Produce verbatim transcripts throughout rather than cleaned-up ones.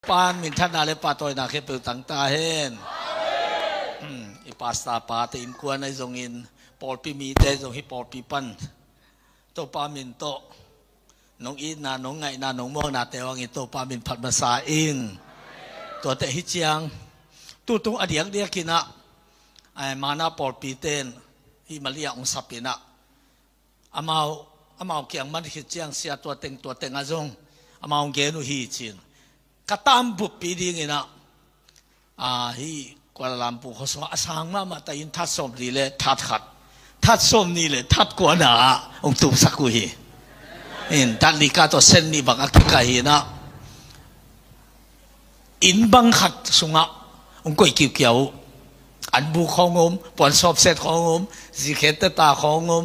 Pan minthanna le pahtawina khempeuh tang ta hen. I pastor pate innkuan ahi zongin, pawlpi mite zong hi pawlpi pan Topa min tawh nong itna, nong ngaihna, nong muaknate hangin Topa min phat masa ing. Tuate hi ciang, tutung a diakdiakinah, ai, mana pawlpiten hih Malia hong sapinah, amau, amau kiang man khit ciang sia tua teng, tua tengah zong amau gen uh hi cin. Ka tam buppi dinginah, ah, hih Kuala Lumpur khuasungah a sang mahmah ta in that sawm nih le that khat, that sawm nih le that kuana ah hong tumsak uh hi. In that nih ka tawh sen nih bang a kikah hinah, inn bang khat sungah hong koih kiukiau uh. Anbu khawng om, puan sawpset khawng om, zikhen teta khawng om,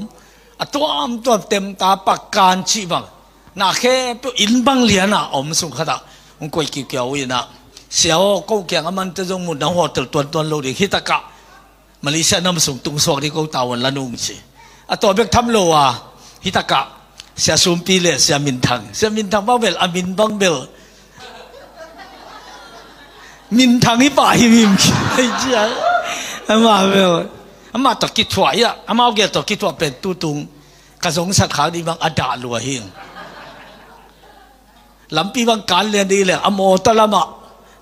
a tuamtuam temta pakkan cih bang, na khempeuh inn bang lianah a om sung khatah hong koih kiukiau uh inah, sia aw, ko kiang a mante zong mun dang hotel tuantuan lo ding, hitakah Malaysia nam sung tungsuak ding ko tavuan la nung ci. A tua bek tham lo a, hitakah Sia Sumpi le Sia Minthang, Sia Minthang bang bel, a min bang bel Minthang hi pah himhim ci. Amah bel, amah tawh kithuah hi a, amau gel tawh kithuah pen tutung ka zong sat khak dih bang a dah lua hi. Lampi bang kan lian dih leng a mawtaw lamah,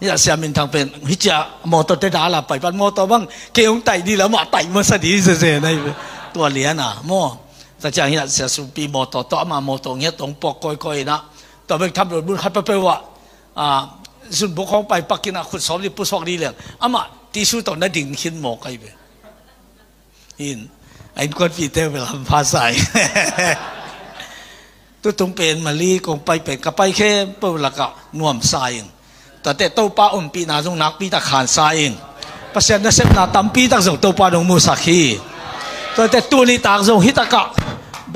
hiah Sia Minthang pen hicia mawtaw te dala pai pan, mawtaw bang kei hong taih dih lamah taih masa dih zezen ahi ve. Tua liana maw, tua ciang hiah Sia Sumpi mawtaw tawh, ama mawtaw ngiat tawh hong puak kawikawi inah, tua bek tham lo mun khat peuhpeuh ah, ah, zunbuk hong pai pakinah khut sawm dih pusuak dih leng amah tisu tawh na ding khin mawk ahi ve. In, a innkuanpihte bel hampha sa ing. Tutung pen Mali kong pai pen ka pai khempeuh lakah nuamsa ing. Tuate Topa ompihna zong nakpitak khansa ing. Pasian nasepna tampitak zong Topa nong musak hi. Tuate tuni tak zong hitakah,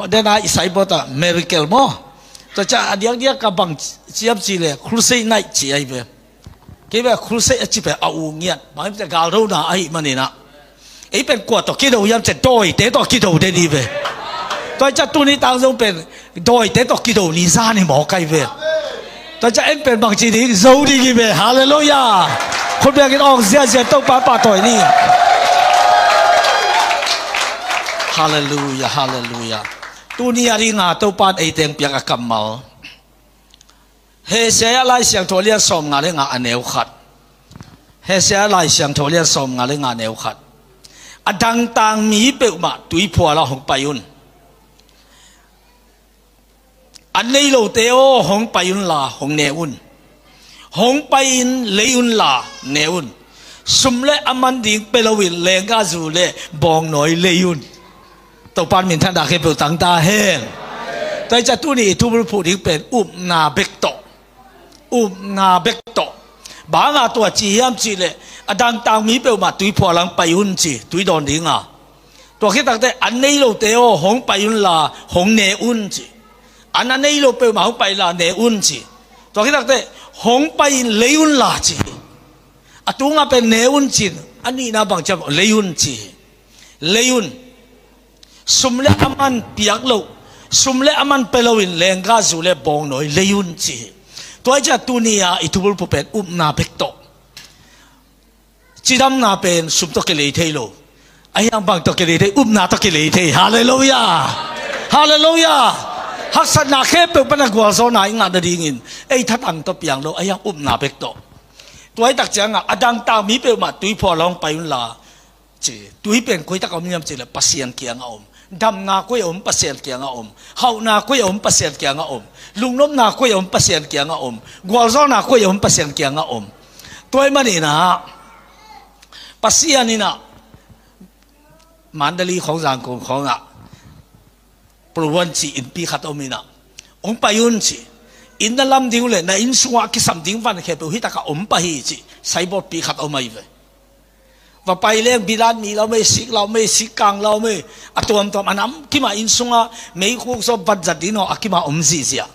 dena i saibawtah miracle maw? Tua ciah a diakdiak ka bang ciam ci le crusade night ci ahi ve. Kei beh crusade a ci pen a u ngiat bang, galrona ahi maninah, ei pen kua tawh kido hiam ci, dawite tawh kido den hi ve. Tua ciah tuni tang zong pen dawite tawh kido ni zan hi mawk ahi ve. Tua ciah en pen bangci ding, zo ding hi ve. Halleluiah. Khut biakin awng ziazia Topa pahtawi ni. Halleluiah, halleluiah. Tuni a dinga Topa in ei teng piak a kammal. Hosea Lai Siangtho lian sawmnga le nga a neu khat. Hosea Lai Siangtho lian sawmnga le nga a neu khat. A dangtang mi peuhmah tuiphualah hong pai un. A nei lote aw, hong pai unla hong ne un. Hong pai-in lei unla ne un. Sum le a man ding pia loin lenggahzu le bawngnawi lei un. Topa in minthanna khempeuh tang ta hen. Tua hi ciah tuni i thubulphuh ding pen upna bek tawh. Upna bek tawh. Banga tua ci hiam cihleh, a dangtang mi peuhmah tuiphualah hong pai un ci, tui dawn dinga. Tua khit takteh a nei lote aw, hong pai unla hong ne un ci. An a nei lo peuhmah hong pai la ne un ci. Tua khit takteh hong pai-in lei unla ci. A tunga pen ne un cin, a nihna bang ciam lei un ci. Lei un. Sum le a man piak loh, sum le a man pia loin lenggahzu le bawngnawi lei un ci hi. Tua hi ciah tuni-a i thubulphuh pen upna bek tawh. Cidamna pen sum tawh kilei thei lo. Ahi hang bang tawh kilei thei, upna tawh kilei thei. Halleluiah. Halleluiah. Haksatna khempeuh pana gualzawhna i ngah nadingin ei thatang tawh piang lo, ahi hang upna bek tawh. Tua hi tak ciangah a dangtang mi peuhmah tuiphualah hong pai unla ci. Tui pen koi takah om hiam cihleh Pasian kiangah om. Damna koi a om, Pasian kiangah om. Hauhna koi a om, Pasian kiangah om. Lungnopna koi a om, Pasian kiangah om. Gualzawhna koi a om, Pasian kiangah om. Tua ahih maninah Pasian inah Mandalay khawng, Zangkong khawngah Pro One ci innpi khat om inah, hong pai un ci. Inn na lam ding uh leh na inn sungah a kisam ding van khempeuh hitakah om pah hi ci. Saibawtpi khat om ahi ve. Va pai leng bilat mi la om ei, sik la om ei, sik kang la om ei. A tuamtuam a nam kimah inn sungah meikhuk sawm bat zat ding naw a kimah om zihziah.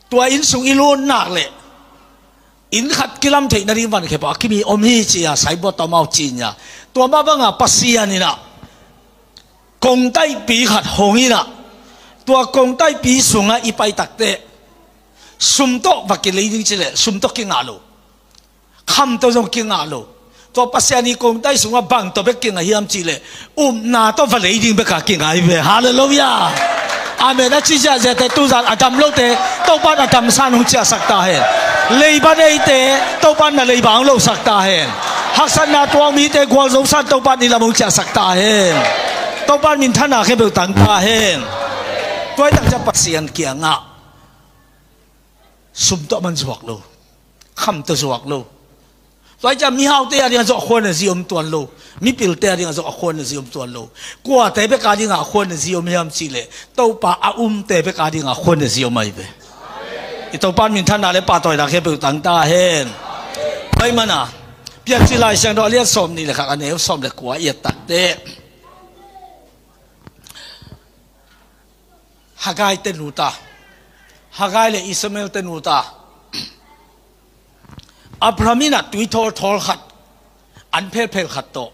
Tua inn sung i lut nak leh inn khat kilam theih nading van khempeuh a kimi om hi ci-a saibawt tawh amau ci-in a. Tua mah banga Pasian inah kongtaihpi khat hong inah, tua kongtaihpi sungah i pai takteh Sum tawh va kilei ding cileh sum tawh kingah lo. Kham tawh zong kingah lo. Tua Pasian i kongtai sungah bang tawh bek kingah hiam cihleh, upna tawh va lei ding bekah kingah hi ve. Halleluiah. Amen. A ci ziahziahte tuzan a dam lote Topan a damsan hong ciahsak ta hen. Leiba neite Topan na leiba hong losak ta hen. Haksatna tuak mite gualzosan Topan i lam hong ciahsak ta hen. Topan minthanna khempeuh tang ta hen. Tuaitak ciah Pasian kiangah sum tawh man zuak lo. Kham tawh zuak lo. Tua hi ciah mihaute a dingah zong a khuan a zi om tuan lo. Mipilte a dingah zong a khuan a zi om tuan lo. Kuate bek a dingah a khuan a zi om hiam cihleh Topa a umte bek a dingah a khuan a zi om ahi ve. I Topan minthanna le pahtawina khempeuh tang ta hen. Tua hi mana Piancil Lai Siangtho a lian sawm nih le khat a neu sawm le kua i et takteh Hagai te nuta, Hagai le Ishmael te nuta, Abraham in a tui thawlthawl khat, an phelphel khat tawh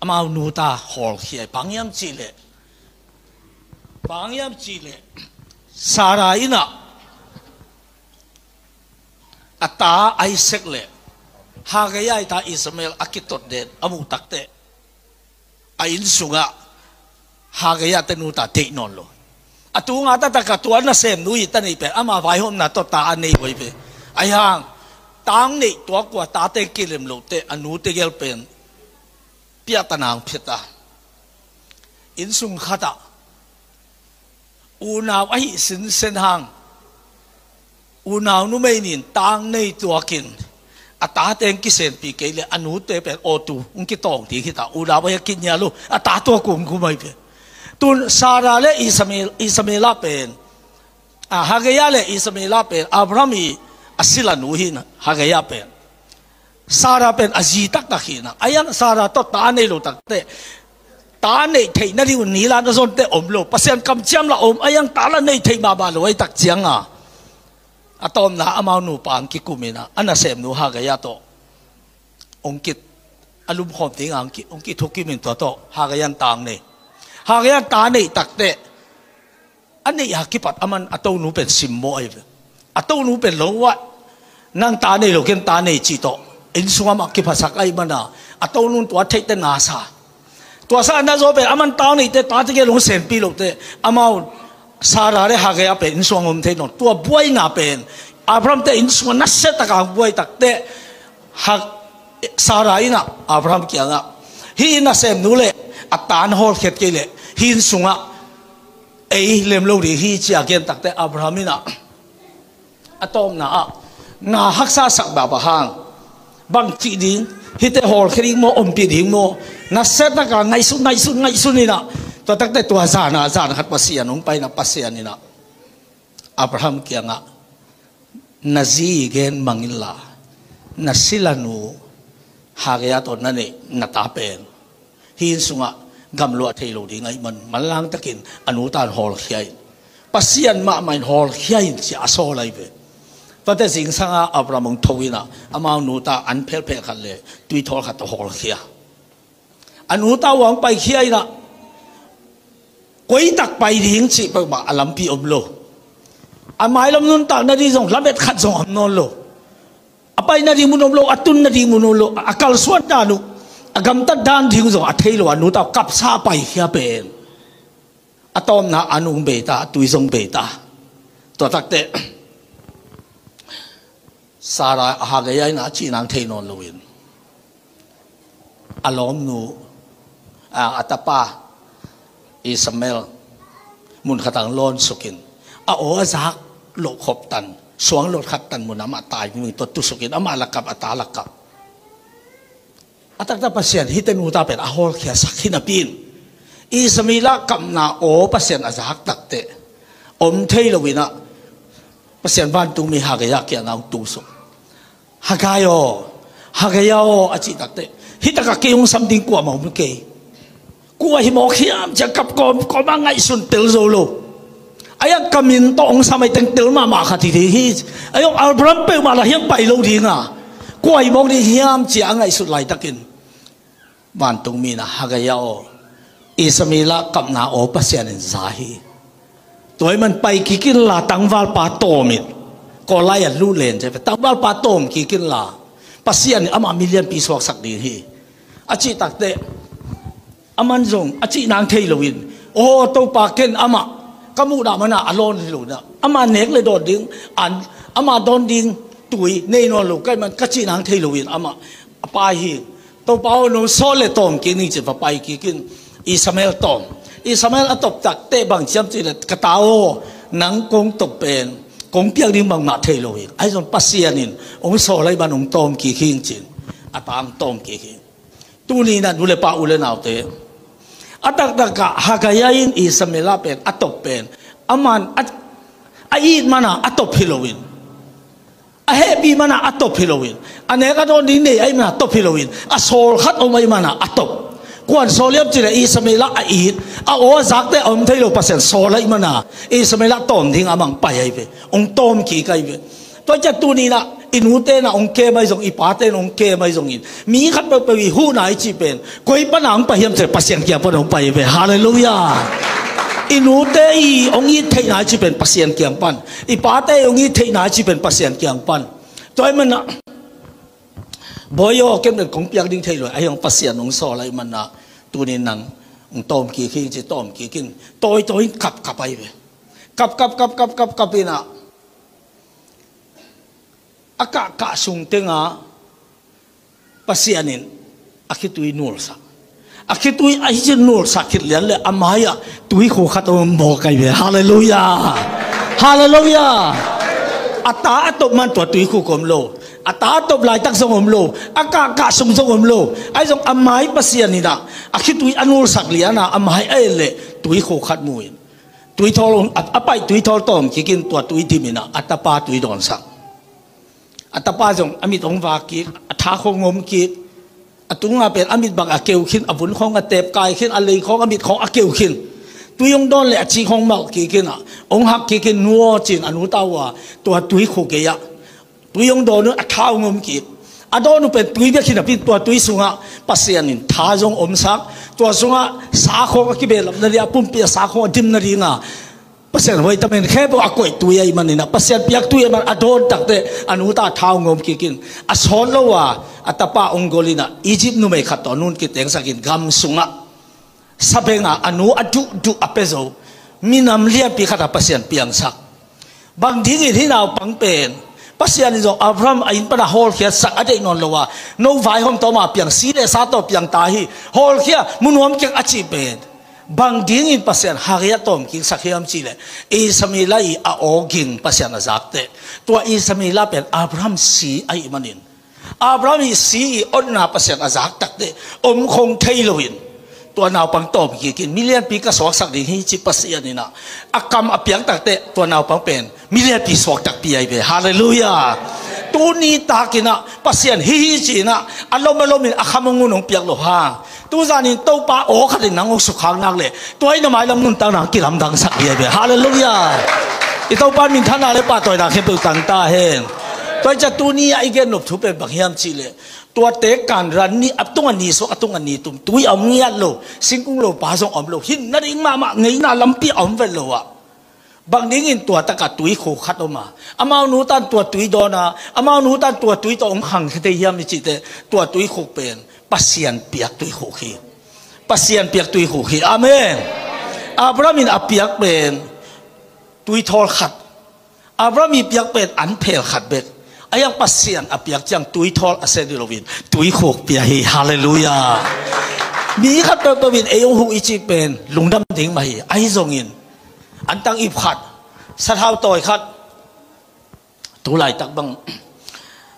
amau nuta hawlkhia hi. Bang hiam cihleh, bang hiam cihleh Sarah in a ta Isaac le Hagar i ta Ishmael a kitot den a muh takteh a inn sungah Hagar te nuta deih nawn lo. A tunga taktak a tua nasemnu i ta neih pen ama vaihawmna tawh ta a nei uh ahi ve. Ahi hang tang neih tuak uh a tate kilem loh teh a nute gel pen piahtana hong pia ta. Inn sung khatah unau ahi sinsen hang unau numei nih tang nei tuakin a tate hong kisenpih kei leh a nute pen awtu hong kitawng ding hi ta. Unau ahi a kingial uh a ta tuak uh hong gum ahi ve. Tun Sarah le Ishmael, Ishmael ah pen, a, Hagar le Ishmael ah pen Abraham i a silanu hi na, Hagar pen Sarah pen a zi taktak hi na. Ahi hang Sarah tawh ta nei lo takteh ta neih theih nading uh ni la na zon teh om lo. Pasian kamciam la om, ahi hang ta la neih theih mahmah lo ahi tak cianga a tawpna amau nupa hong kikum in a, a nasemnu Hagar tawh hong ki, a lumkhawm dingah hong ki, hong kithukim in tua tawh Hagar in tang nei. Hagar in ta neih takteh a neih a kipat aman a tonu pen simmawh ahi ve. A tonu pen lo ah nang ta nei lo, ken ta nei cih tawh inn sungah mah kiphasak ahih mana a tonun tua theih teh na sa. Tua sa na zaw pen aman tang neih teh tate gel hong senpih loh teh amau Sarah le Hagar pen inn sungah om thei nawn. Tua buaina pen Abraham te inn sungah nasia taka hong buai takteh Hag, Sarah in a Abraham kiangah, hih nasemnu le a ta na hawlkhiat kei leh hih inn sungah ei lem lo ding hi, ci-a gen takteh Abraham in a, a tawpna ah na haksa sak baba hang bang cih ding, hihte hawlkhia ding maw, ompih ding maw, na siataka ngaihsun, ngaihsun, ngaihsun in a, tua takteh tua zana, zan khat Pasian hong pai in a, Pasian in a Abraham kiangah, na zi gen mang inla, na silanu Hagar tawh na neih na ta pen hih inn sungah gamluah thei lo ding ahih man, manlang takin a nu tan hawlkhia in, Pasian mahmah in hawlkhia in, ci-a a sawl ahi ve. Tuate zingsanga Abraham hong tho in a, amau nu ta an phelphel khat le tuithawl khat tawh hawlkhia. A nu ta uang paikhia in a, koi tak pai ding cih peuhmah a lampi om lo. A mailam nuntak nading zong lamet khat zong om nawn lo. A pai nading mun om lo, a tun nading mun om lo, a kalsuan dan uh, a gamtat dan ding zong a thei lo, a nu ta uh kapsa paikhia pen. A tawpna an hong bei ta, a tui zong bei ta. Tua takteh Sarah, Hagar in a cih nang thei nawn loin, a lawmnu, a, a tapa Ishmael mun khatang lawn sukin, a aw a zak loh khop tan, suang lot khat tan mun amah tai ming tawh tu sukin, amah lakap, a ta lakap. A taktak Pasian hihte nu ta pen a hawlkhiasak hi napi in, Ishmael a kapna aw Pasian a zak takteh om thei lo in a, Pasian vantungmi Hagar kiangah hong tusuk. Hagar aw, Hagar aw, a cih takteh, hih takah kei hong sam ding kuamah om kei. Kua hi mawk hiam, ci-a kap kawmkawm a ngaihsun tel zo lo. Ahi hang ka min tawh hong sam ahi teng tel mahmah khat hi ding hi. Ahi hang Abraham peuhmah lah hiang pai lo ding a, kua hi mawk ding hiam, ci-a a ngaihsut laitakin, vantungmi in a, Hagar aw, Ishmael a kapna aw Pasian in za hi. Tua ahih man pai kik inla tangvalpa tawm in, Goliath luh len ciah pen, Topa, tawm kik inla, Pasian in amah mi lianpi suaksak ding hi, a cih takteh, aman zong a cih nang thei loin, aw Topa, ken amah ka muhna mana a lawn hi lo na, amah nek le dawn ding an, amah dawn ding tui nei nawn lo ka hih man, ka cih nang thei loin amah a pai hi. Topa aw, nong sawt le tawm kik ning ci-in va pai kik in, Ishmael tawm. Ishmael a top takteh bang ci hiam cih leh, ka ta aw, nang kong top pen kong piak ding bangmah thei lo hi. Ahi zong Pasian in hong sawt ahih man hong tawm kik hi ing ci-in a ta hong tawm kik hi. Tuni-in ah nu le pa, u le naute, a taktak ah Haggai in Ishmael ah pen a top pen, aman a, a it mana a top hi loin, a hehpih mana a top hi loin, a nek a dawn ding nei ahih mana top hi loin, a sawl khat om ahih mana a top. Kuan sawl hiam cih leh Ishmael ah a it, a aw a zakte a om thei lo Pasian sawl ahih mana Ishmael ah tawm ding a mang pai ahi ve, hong tawm kik ahi ve. Tua ciah tuni-in ah i nute in ah hong kem ahi zong, i pate in hong kem ahi zongin, mi khat peuhpeuh i huhna i cih pen koi pana hong pai hiam cih leh Pasian kiang pan hong pai ahi ve. Halleluiah. I nute i hong it theihna i cih pen Pasian kiang pan, i pate i hong it theihna i cih pen Pasian kiang pan. Tua ahih mana, bawi aw, ken pen kong piak ding thei lo hi, ahi zong Pasian hong sawt ahih mana tuni-in nang hong tawm kik hi ing ci-in tawm kik in, tawitawi in kapkap ahi ve. Kapkap, kapkap, kapkap in ah, a kahkah sung tengah Pasian in a khitui nulsak. A khitui a hi cin nulsak khit lian leh a mai-ah tuikhuk khat om mawk ahi ve. Halleluiah. Halleluiah. A ta a top man tua tuikhuk om lo. A ta a top laitak zong om lo. A kahkah sung zong om lo. Ahi zong a mai Pasian in ah a khitui a nulsak lian ah a mai a et leh tuikhuk khat mu in, tuithawl a, a paih tuithawl tawm kik in, tua tui dim in ah a tapa tui dawnsak. A tapa zong a mit hong vak kik, a tha khawng hong om kik. A tungah pen a mit bang a keu khin, a vun khawng a tep kai khin, a lei khawng, a mit khawng a keu khin. Tui hong dawn leh a ci khawng malh kik in ah, hong hak kik in, nu aw ci-in a nu ta uh a, tua tuikhuk gei-ah tui hong dawn un, a tha hong om kik. A dawn uh pen tui bek hi napi-in tua tui sungah Pasian in tha zong omsak. Tua sungah sa khawng a kibehlap nading, a pumpi a sa khawng a dim nading a Pasian huai tamen khempeuh a koih tui ahih manin ah, Pasian piak tui ahih man a dawn takteh a nu ta tha hong om kik in, a sawt lo a, a tapa hong gol in ah, Egypt numei khat tawh a nu hong kitengsak in, gam sungah sabeng ah a nu a duhduh a pia zo minam lianpi khat ah Pasian piangsak. Bang dingin hih naupang pen Pasian in zong Abraham a inn pan a hawlkhiatsak a deih nawn lo a, no vaihawm tawm a piang, si le sa tawh piang ta hi, hawlkhia, mu nuam keng a cih pen, bang dingin Pasian Hagar tawm kiksak hiam cih leh, Ishmael i a aw ging Pasian a zakteh, tua Ishmael pen Abraham si ahih manin, Abraham i si i otna Pasian a zak takteh om khong thei loin, tua naupang tawm kik in, mi lianpi ka suaksak ding hi ci Pasian in ah a kam a piak takteh, tua naupang pen mi lianpi suak takpi ahi ve. Halleluiah. Tuni takin ah Pasian hi hi ci-in ah a lom a lomin a kham hong un hong piak loh hang, tu zanin Topa aw khat in nang hong sukkhak nak leh, tua in a mailam nuntakna hong kilamdangsak hi ahi ve. Halleluiah. I Topa minthanna le pahtawina khempeuh tang ta hen. Tua hi ciah tuni-ah i gen nop thu pen bang hiam cih leh, tuate kan ran ni, a tung a ni suak, a tung a ni tum, tui a om ngiat lo, singkung lopa zong om lo, hin nading mahmah, ngeina lampi a om vet lo ah, bang dingin tua takah tuikhuk khat om a, amau nu tan tua tui dawn a, amau nu tan tua tui tawh hong khang thei hiam i cih teh, tua tuikhuk pen Pasian piak tuikhuk hi. Pasian piak tuikhuk hi. Amen. Abraham in a piak pen tuithawl khat. Abraham i piak pen an phel khat bek. A hiang Pasian a piak ciang tuithawl a seh dih loin tuikhuk pia hi. Halleluiah. Mi khat peuhpeuh in ei hong huh i cih pen lungdam ding mah hi. Ahi zongin antang ip khat, sathau tawi khat, tu laitak bang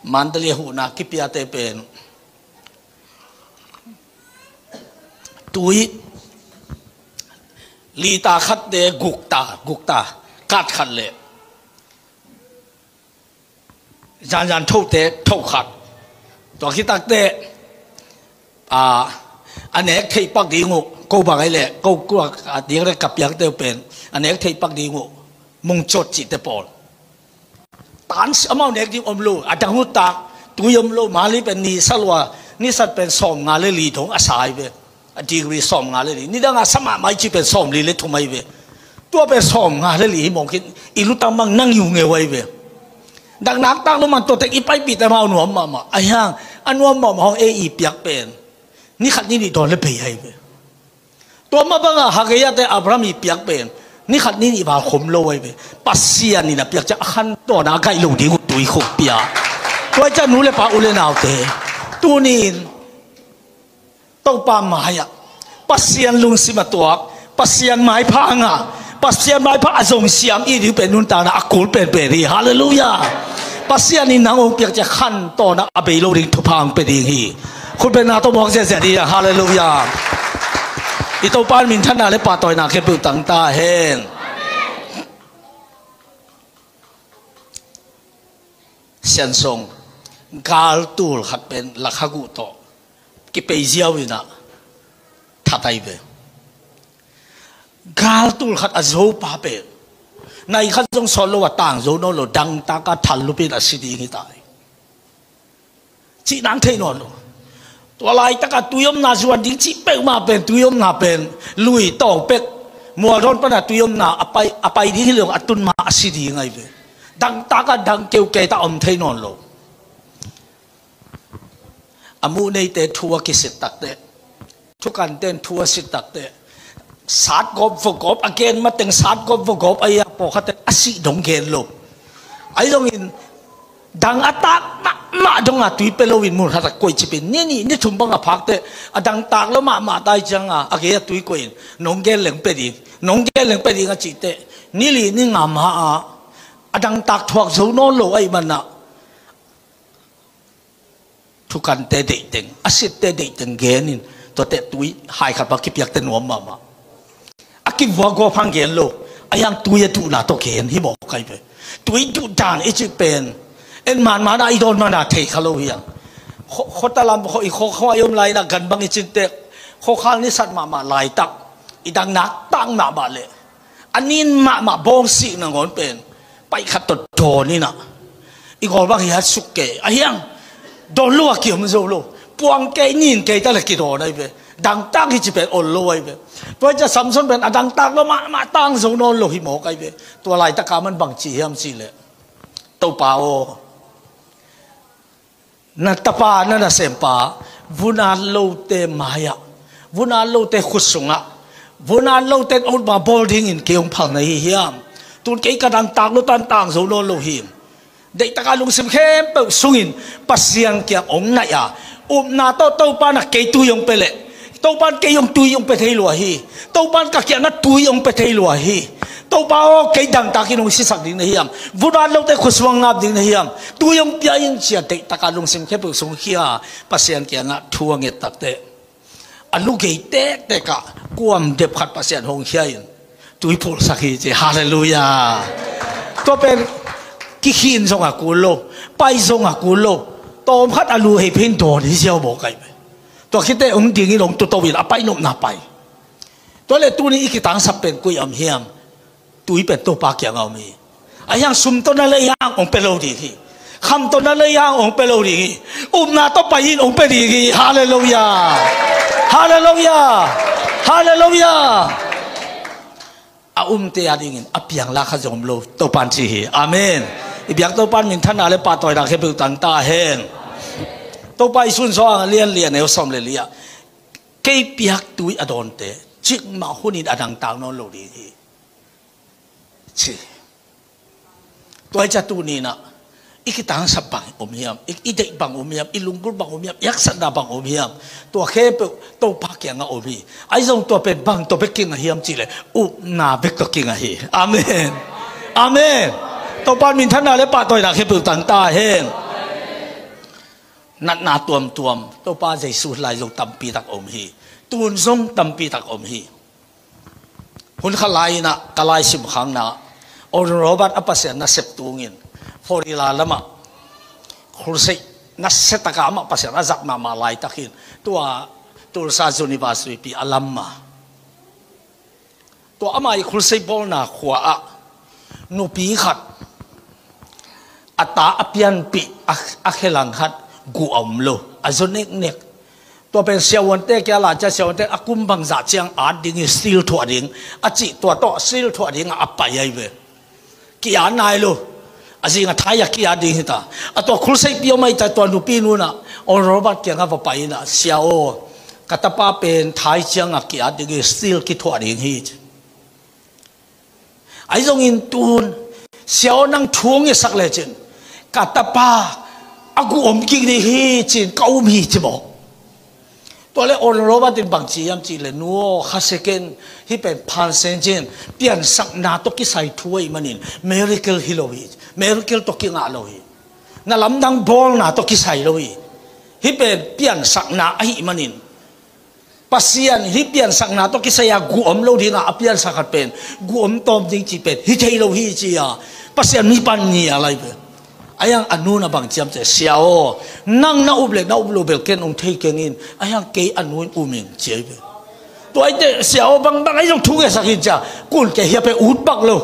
Mandalay huhna kipiate pen tui lita khatte gukta, gukta, kat khat le zanzan thote tho khat. Tua khit takteh, a, a nek theih pak ding uh, ko bang ahi leh, ko kuak a ding le ka piakte uh pen, a nek theih pak ding uh, mungcot cihte pawl. Tan si amau nek ding om lo, a dang uh tak, tui om lo, mali pen ni sa lua, ni sat pen sawm nga le li dong a sa ahi ve. A degree sawm nga le li. Ni dang a sa mahmah i cih pen sawm li le thum ahi ve. Tua pen sawm nga le li hi mawk in, i lutang bang nang i uh ngeu ahi ve. Dang naktak lo man tua tek i paipihte mah nuam mahmah. Ahi hang a nuam mahmah hong ei i piak pen ni khat ni nih dawn le bei ahi ve. Tua mah bangah Haggai-te Abraham i piak pen ni khat ni nih val khom lo ahi ve. Pasian in a piak ciang a khan tawn a gaih lo ding uh tui khong pia. Tua ciang nu le pa u le naute, tuni-in Topa mai-ah Pasian lungsim a tuak, Pasian maipha a ngah, Pasian maipha a zong siam i ding pen nuntakna a kul penpen hi. Halleluiah. Pasian in nang hong piak ciang khan tawn a bei lo ding thupha hong pia ding hi. Khutbetna tawh muak ziahziah ding hi. Halleluiah. I Topa in minthanna le pahtawina khempeuh tang ta hen. Sian Song, galtul khat pen lakhaguh tawh kipei ziau in ah that ahi ve. Galtul khat a zopa pen nai khat zong sawt lo a tang zo nawn lo, dangtak a thal lupin a si ding hi ta hi. Cih nang thei nawn lo. Tua laitak a tui omna zuan ding cih peuhmah pen, tui omna pen lui tawng pek, mualdawn pan a tui omna a pai, a pai ding hi lo, a tun ma a si ding ahi ve. Dangtak a dang keukei ta om thei nawn lo. A muh neite thu a kisit takteh, thukante in thu a sit takteh, satgawp vogawp a gen mateng, satgawp vogawp ahi a, pawlkhatte a sih dong gen lo. Ahi zongin dang a tak mahmah dong a tui pia loin mun khat a koih cipin ni nih ni thum bang a phak teh, a dang tak lo mahmah ta hi ciang a, a gei a tui koih in, nong gen leng pia ding, nong gen leng pia ding a cih teh, ni li ni nga ma a, a dang tak thuak zo nawn lo ahih man ah, thukante deih teng, a sitte deih teng gen in, tua teh tui hai khat bang kipiak teh nuam mahmah. A kivuak gawp hang gen lo, ahi hang tui a duhna tawh gen hi mawk ahi ve. Tui duh dan i cih pen en man man a i dawn man a thei kha lo hi hang. Khaw, khuata lam, khaw, i khaw, khaw a i om lai in ah gan bang i cin teh, khawkhal ni sat mahmah laitak, i dang naktak mahmah leh a nin mahmah bawng sih nangawn pen paih khat tawh dawn in ah, i gawl bang hi hat suk kei ahi hang, dawn lo a kiom zo lo, puang kei nin kei ta le kidawn ahi ve. Dangtak hi ci pen ol lo ahi ve. Tua hi ciang Samson pen a dangtak lo mahmah, tang zo nawn lo hi mawk ahi ve. Tua laitak a man bang ci hiam cih leh, Topa aw, na tapa, na nasempa, vun at lote mai-ah, vun at lote khut sungah, vun at lote in utma bawl dingin kei hong phal na hi hiam? Tun kei ka dangtak lo tan tang zo nawn lo hi. Deihtak a lungsim khempeuh sungin Pasian kiang hong naih a, upna tawh Topa in ah kei tui hong pia leh, Topa in kei hong tui hong pia thei lua hi. Topa in ka kiangah tui hong pia thei lua hi. Topa aw, kei dangtakin hong sisak ding na hiam? Vun at lote khut sung hong ngap ding na hiam? Tui hong pia in, ci-a deihtak a lungsim khempeuh sung khia, Pasian kiangah thu a nget takteh, a lu gei tektek ah kuam dep khat Pasian hong khia in tui phulhsak hi ci. Halleluiah. Tua pen kikhin zong a kul lo, pai zong a kul lo, tawm khat a lu hei phin dawn hi ziau mawk ahi ve. Tua khit teh hong dingin hong tuto in a pai nopna pai. Tua leh tuni i kitangsap pen koi a om hiam? Tui pen Topa kiangah om hi. Ahi hang sum tawh na lei hang hong pia lo ding hi. Kham tawh na lei hang hong pia lo ding hi. Upna tawh pai in hong pia ding hi. Halleluiah. Halleluiah. Halleluiah. A umte a dingin a piang la kha zong om lo, Topa in ci hi. Amen. I biak Topa in minthanna le pahtawina khempeuh tang ta hen. Topa i sunzawh ang a lianlian, neu sawm le li ah, kei piak tui a dawnte cikmah hunin a dangtak nawn lo ding hi, ci. Tua hi ciang tuni in ah i kitangsap bang om hiam? I, i deih bang om hiam? I lunggulh bang om hiam? I haksatna bang om hiam? Tua khempeuh Topa kiangah om hi. Ahi zong tua pen bang tawh bek kinga hiam cih leh upna bek tawh kinga hi. Amen. Amen. Topa in minthanna le pahtawina khempeuh tang ta hen. Natna tuamtuam Topa Jesu lai zong tampi tak om hi. Tun zong tampi tak om hi. Hun khat lai-in ah ka laisim khakna, Oral Roberts a Pasian nasep tungin Florida lamah crusade nasia taka amah Pasian a zat mahmah laitakin tua Tulsa University pi a lam ma. Tua amah i crusade bawlna khua-ah nupi khat, a ta a pianpih a, a khelang khat, guh a om lo, a zaw neknek. Tua pen siavuante kia la cia, siavuante a kum bangzah ciang at ding hi, seal thuah ding a cih, tua tawh seal thuah dingah a pai ahi ve. Ki-at nai lo. A zing a thai a ki-at ding hi ta. A tua khulseihpi om ahi ta, tua nupi nunah Oral Robert kiangah va pai inah, "Sia aw, ka tapa pen thai ciangah ki-at ding hi, steel kithuah ding hi," ci. Ahi zongin tun, "Sia aw, nang thu hong ngetsak lecin ka tapa a guh om kik ding hi," ci-in ka um hi, ci maw. Tua le Oral Robert in bang ci hiam cih le, "Nu aw, kha second, hih pen phansen cin, piansakna tawh kisai thu ahih manin miracle hi lo hi, miracle tawh kingah lo hi. Na lamdang bawlna tawh kisai lo hi. Hih pen piansakna ahih manin, Pasian hih piansakna tawh kisai a guh om lo dingah a piansak khat pen guh om tawm ding cih pen hi thei lo hi," ci-a Pasian mi pan ni a lai pen. Ahi hang a nu na bang ci hiam cih le, "Sia aw, nang na up le na up lo bel ken hong thei keng in, ahi hang kei a nu in um ing," ci ahi pen. Tua ahih teh, "Sia aw, bang bang ahi zong thu ngetsak in," ci-a, kun kei hia pen ut bak lo.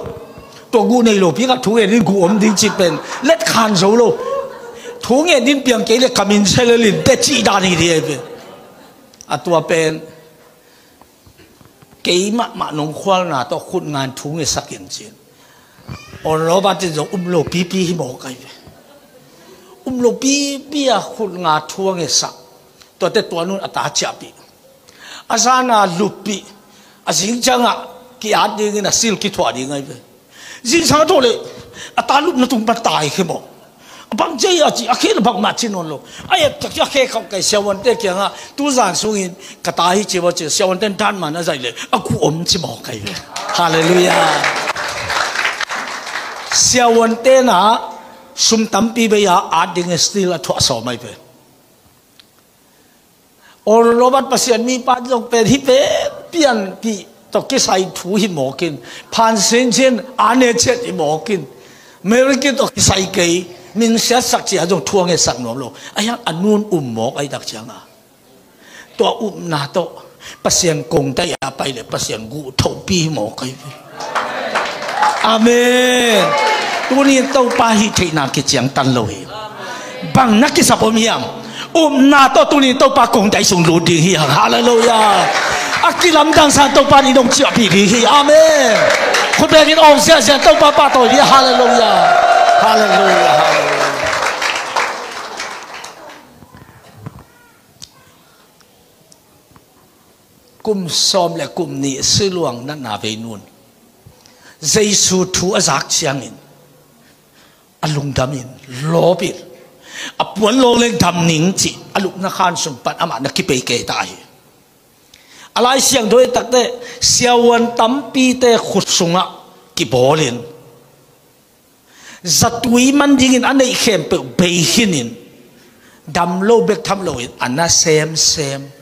Tua guh nei lo pi khat thu nget in guh om ding cih pen let khan zo lo. "Thu nget in, piang kei le ka min se lel in," teh cih dan hi ding ahi pen. A tua pen kei mahmah nong khualna tawh khut ngan thu ngetsak in, ci-in Oral Robert in zong um lo pipi hi mawk ahi ve. Um lo pipi a khut nga thu a ngetsak. Tuate tua nun a ta ciahpih, a zana luppih, a zing ciangah ki-at dingin a steel kithuah ding ahi ve. Zingsang a thawh leh a ta lupna tung pan tai khe maw. A bang ci a, ci a khe, a bangmah ci nawn lo. A et tak ci a khe khauh kei, siavuante kiangah, "Tuzan sungin ka ta hi," ci maw, ci siavuante in dan man a zaih leh a guh om ci maw kei ve. Halleluiah. Siavuante na sum tampi bei a at ding steel a thuah sawm ahi ve. Oral Robert Pasian mi pan zong pen hih pen pianpih tawh kisai thu hi mawk in, phansin cin a ne ciat hi mawk in, miracle tawh kisai kei, min siatsak ci-a zong thu a ngetsak nuam lo. Ahi hang a nun um mawk ahi tak cianga, tua upna tawh Pasian kongtai a pai le Pasian guh thopi hi mawk ahi ve. Amen. Tuni Topa hih theihna kiciangtan lo hi. Bang na kisap om hiam? Upna tawh tuni Topa kongtai sung lut ding hi hang. Halleluiah. A kilamdang sang Topa nih dong ciahpih ding hi. Amen. Khutbengin awng siasia Topa pahtawi ding. Halleluiah. Halleluiah. Halleluiah. Kum sawm le kum nih Siluang natna vei nun Jesu thu a zak ciangin a lungdamin, lawpin, a puan lawng leng dam ning cih a lupna khan sung pan amah na kipei kei ta hi. A Lai Siangtho i takte siavuan tampite khut sungah kibawlin zatui man dingin a neih khempeuh bei khinin, dam lo bek tham loin a na semsem.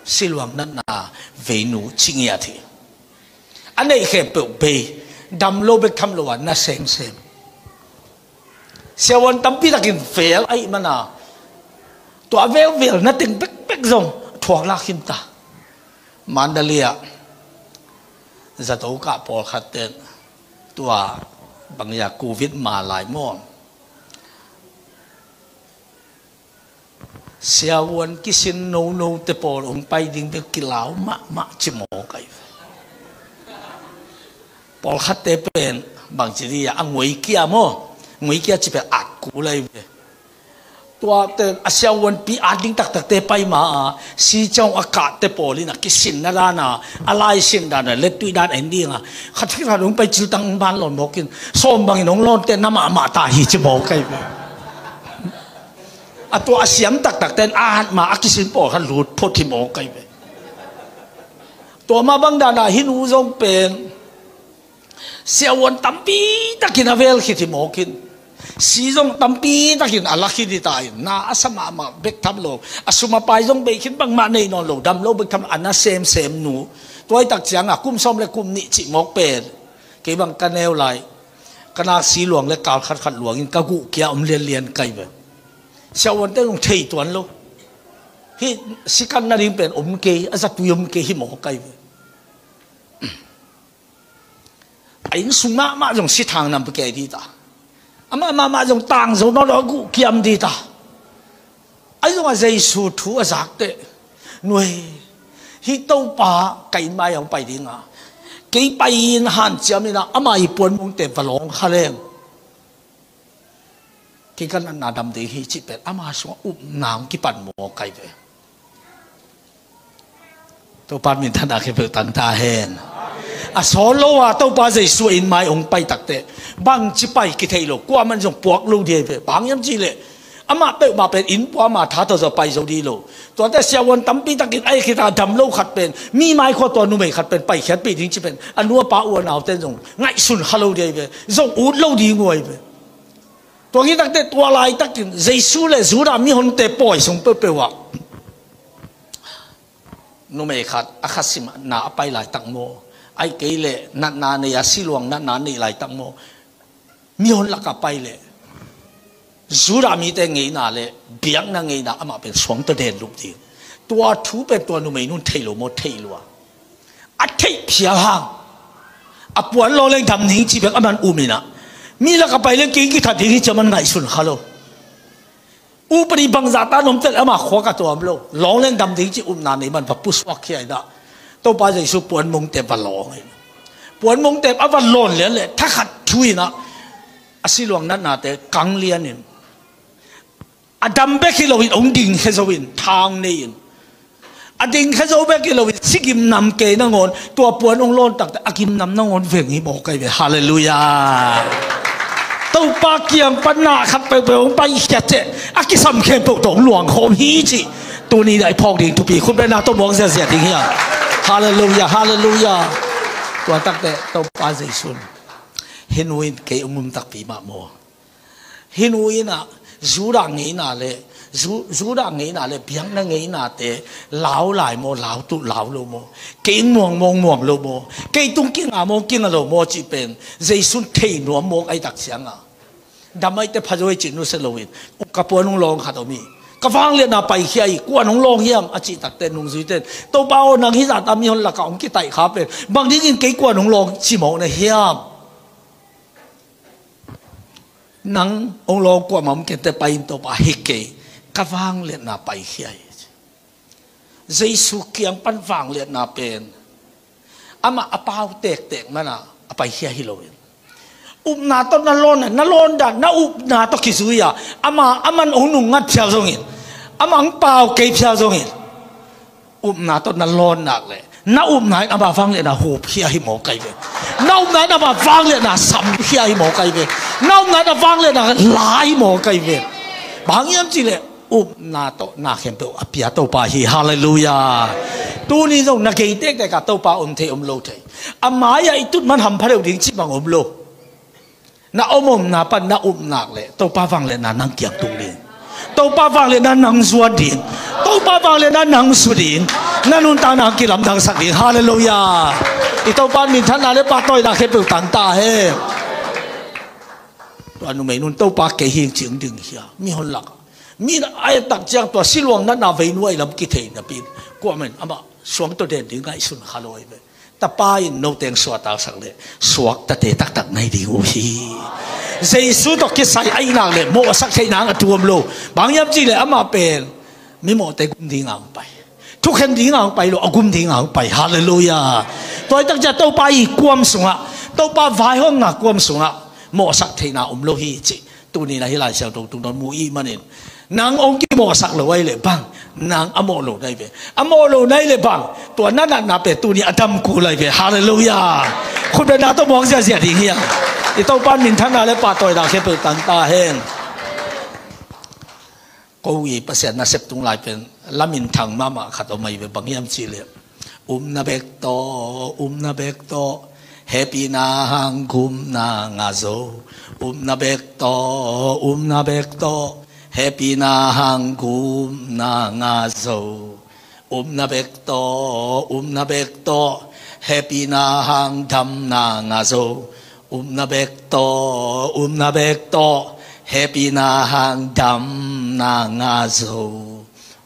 Siluang natna veinu cingiat hi. A neih khempeuh bei, dam lo bek tham lo a na semsem. Siavuan tampi takin vel ahih mana tua a velvel na teng bekbek zong thuak lak khin ta. Mandalay ah zato kah pawlkhat ten tua bangzah covid ma lai maw, siavuan kisin nono te pawl hong pai ding bek kilau mahmah ci mawk ahi. Pawlkhatte pen bangci dih a nguikia maw, nguikia ci pen at kul ahi ve. Tuate a siavuanpi at ding taktakte pai ma a, si ciang a kahte pawl in a kisinna dana, a laisin dana, lettuih dan en dinga, khat khit khat hong pai ciltang hong ban lawn mawkin, sawm bangin hong lawnte na mahmah ta hi ci mawk ahi ve. A tua a siam taktakte in at ma a kisin pawlkhat lut phot hi mawk ahi ve. Tua mah bang dana hih nu zong pen siavuan tampi takin a vel khit hi mawkin, si zong tampi takin a la khit hi ta in, na a sa mahmah bek tham lo, a sum a pai zong bei khin bangmah nei nawn lo, dam lo bek tham lo, a na semsem nu. Tua hi tak cianga kum sawm le kum nih cih mawk pen kei bang ka neu lai, ka nak Siluang le kal khatkhat luangin ka guh kia om lianlian ka hi ve. Siavuante zong thei tuan lo. Hih sikan nading pen om kei, a zatui om kei hi mawk ka hi ve. A inn sung mahmah zong si thang nam pekei dih ta. Amah mahmah zong tang zo nawn lo a guh kiam dih ta. Ahi zongah Jesu thu a zak teh, nuai, hih Topa ka inn mai a hong pai dinga, kei pai in hanciam inah ama i puanmungte va lawng kha leng. Kei ka natna dam ding hi cih pen ama sungah upna hong kipan mawk ahi ve. Topa minthanna khempeuh tang ta hen. A sawl lo a Topa Jesu in mai hong pai takteh bangci pai kithei lo, kuaman zong puak lo ding ahi ve. Bang hiam cih leh amah peuhmah pen inn pua ama tha tawh zong pai zo ding lo. Tuate siavuan tampi takin a khit a dam lo khat pen, mi mai khua tua numei khat pen paikhiatpih ding cih pen a nu a pa u a naute in zong ngaihsun kha lo ding ahi ve. Zong ut lo ding uh ahi ve. Tua hi takteh tua laitakin Jesu le Judah mihonte pawi sung peuhpeuh ah numei khat a khat simna a pai laitak maw, ahih kei leh natna nei a siluang natna neih laitak maw, mihon lakah pai leh Judah mite ngeina le biakna ngeina amah pen suang tawh den lup ding. Tua thu pen tua numei nun thei lo maw, thei lua. A theih phial hang a puan lawng leng dam ding cih bek a man um in ah, mi lakah pai leng kei kithat ding hi ci a man ngaihsun kha lo. Upadi bangzah ta nom tel ama khua ka tuam lo. Lawng leng dam ding cih upna nei man va pusuak khia in ah, Topa Jesu puan mongte va lawng in, puan mongte a va lawn lian leh thakhat thu in ah, a siluang natnate kang lian in, a dam bek hi loin hong dingkhia zo in, thang nei in, a dingkhia zo bek hi loin si gimnam kei nangawn, tua puan hong lawn takteh a gimnam nangawn veng hi mawk ahi ve. Halleluiah. Topa kiang pan na khat peuhpeuh hong paikhiat teh a kisam khempeuh tawh hong luangkhawm hi cih tuni-in a i phawk ding thupi, khutbetna tawh muang ziazia ding hi a. Halleluiah, halleluiah. Tua takteh Topa Jesu in, hih nu in kei hong um takpi mah maw. Hih nu in ah Judah ngeina le, Ju-, Judah ngeina le biakna ngeinate lau lai maw, lau tuh lau lo maw, kei muang maw, muang lo maw, kei tung kinga maw, kinga lo maw cih pen Jesu in thei nuam mawk ahih tak ciangah, dam ahih teh pha zo hi cih nusia loin, ka puan hong lawng khat om hi, ka vangliatna paikhia hi, kua'n hong lawng hiam a cih takteh nungzuite in, Topa aw, nang hih zahta mihon lakah hong kitaih kha pen bang dingin kei kua'n hong lawng ci mawk na hiam? Nang hong lawng kuamah om kei teh pai in, Topa, hi kei, ka vangliatna paikhia hi. Jesu kiang pan vangliatna pen amah a pau tektek mana a paikhia hi loin, upna tawh na lawn, na lawn dan, na upna tawh kizui a, ama, aman hong nungngat phial zongin, amah hong pau kei phial zongin, upna tawh na lawn nak leh na upna in ama vangliatna hupkhia hi mawk ahi ve. Na upna in ama vangliatna samkhia hi mawk ahi ve. Na upna in a vangliatna la hi mawk ahi ve. Bang hiam cih leh upna tawh na khempeuh a pia Topa hi. Halleluiah. Tuni zong na gei tektek ah Topa om thei om lo thei, a mai-ah i tut man hampha deuh ding cih bang om lo. Na om omna pan na up nak leh Topa vangliatna nang kiang tung ding, Topa vangliatna nang zuan ding, Topa vangliatna nang su ding, na nuntakna kilamdangsak ding. Halleluiah. I Topa in minthanna le pahtawina khempeuh tang ta hen. Tua numei nun, Topa, kei hi ing ci-in ding hi a, mihon lakah. Mi in a et tak ciang tua siluang natna veinu a i lam kithei napi-in, kuamah in amah suang tawh den ding ngaihsun kha lo ahi ve. Tapa in note hong suahtaksak leh suaktate taktak na hi ding uh hi. Jesu tawh kisai ahih nak leh mawhsak theihna a tuam lo. Bang hiam cih leh amah pen mimawhte gum ding a hong pai, thukhen ding a hong pai lo, a gum ding a hong pai. Halleluiah. Tua ahih tak ciang Topa i kuam sungah, Topa vaihawmna kuam sungah mawhsak theihna om lo hi cih tuni-in a hih Lai Siangtho tungtawn mu i hih manin, nang hong kimawhsak lo ahih leh bang, nang a mawh lo na hi ve. A mawh lo na hih leh bang, tua na natna pen tuni a dam kul ahi ve. Halleluiah. Khutbetna tawh muang ziazia ding hi a. I Topa in minthanna le pahtawina khempeuh tang ta hen. Ko i Pasian nasep tung lai pen laminthang mahmah khat om ahi ve, bang hiam cih leh, upna bek tawh, upna bek tawh hehpihna hang gupna ngah zo. Upna bek tawh, upna bek tawh hehpihna hang gupna ngah zo. Upna bek tawh, upna bek tawh hehpihna hang damna ngah zo. Upna bek tawh, upna bek tawh hehpihna hang damna ngah zo.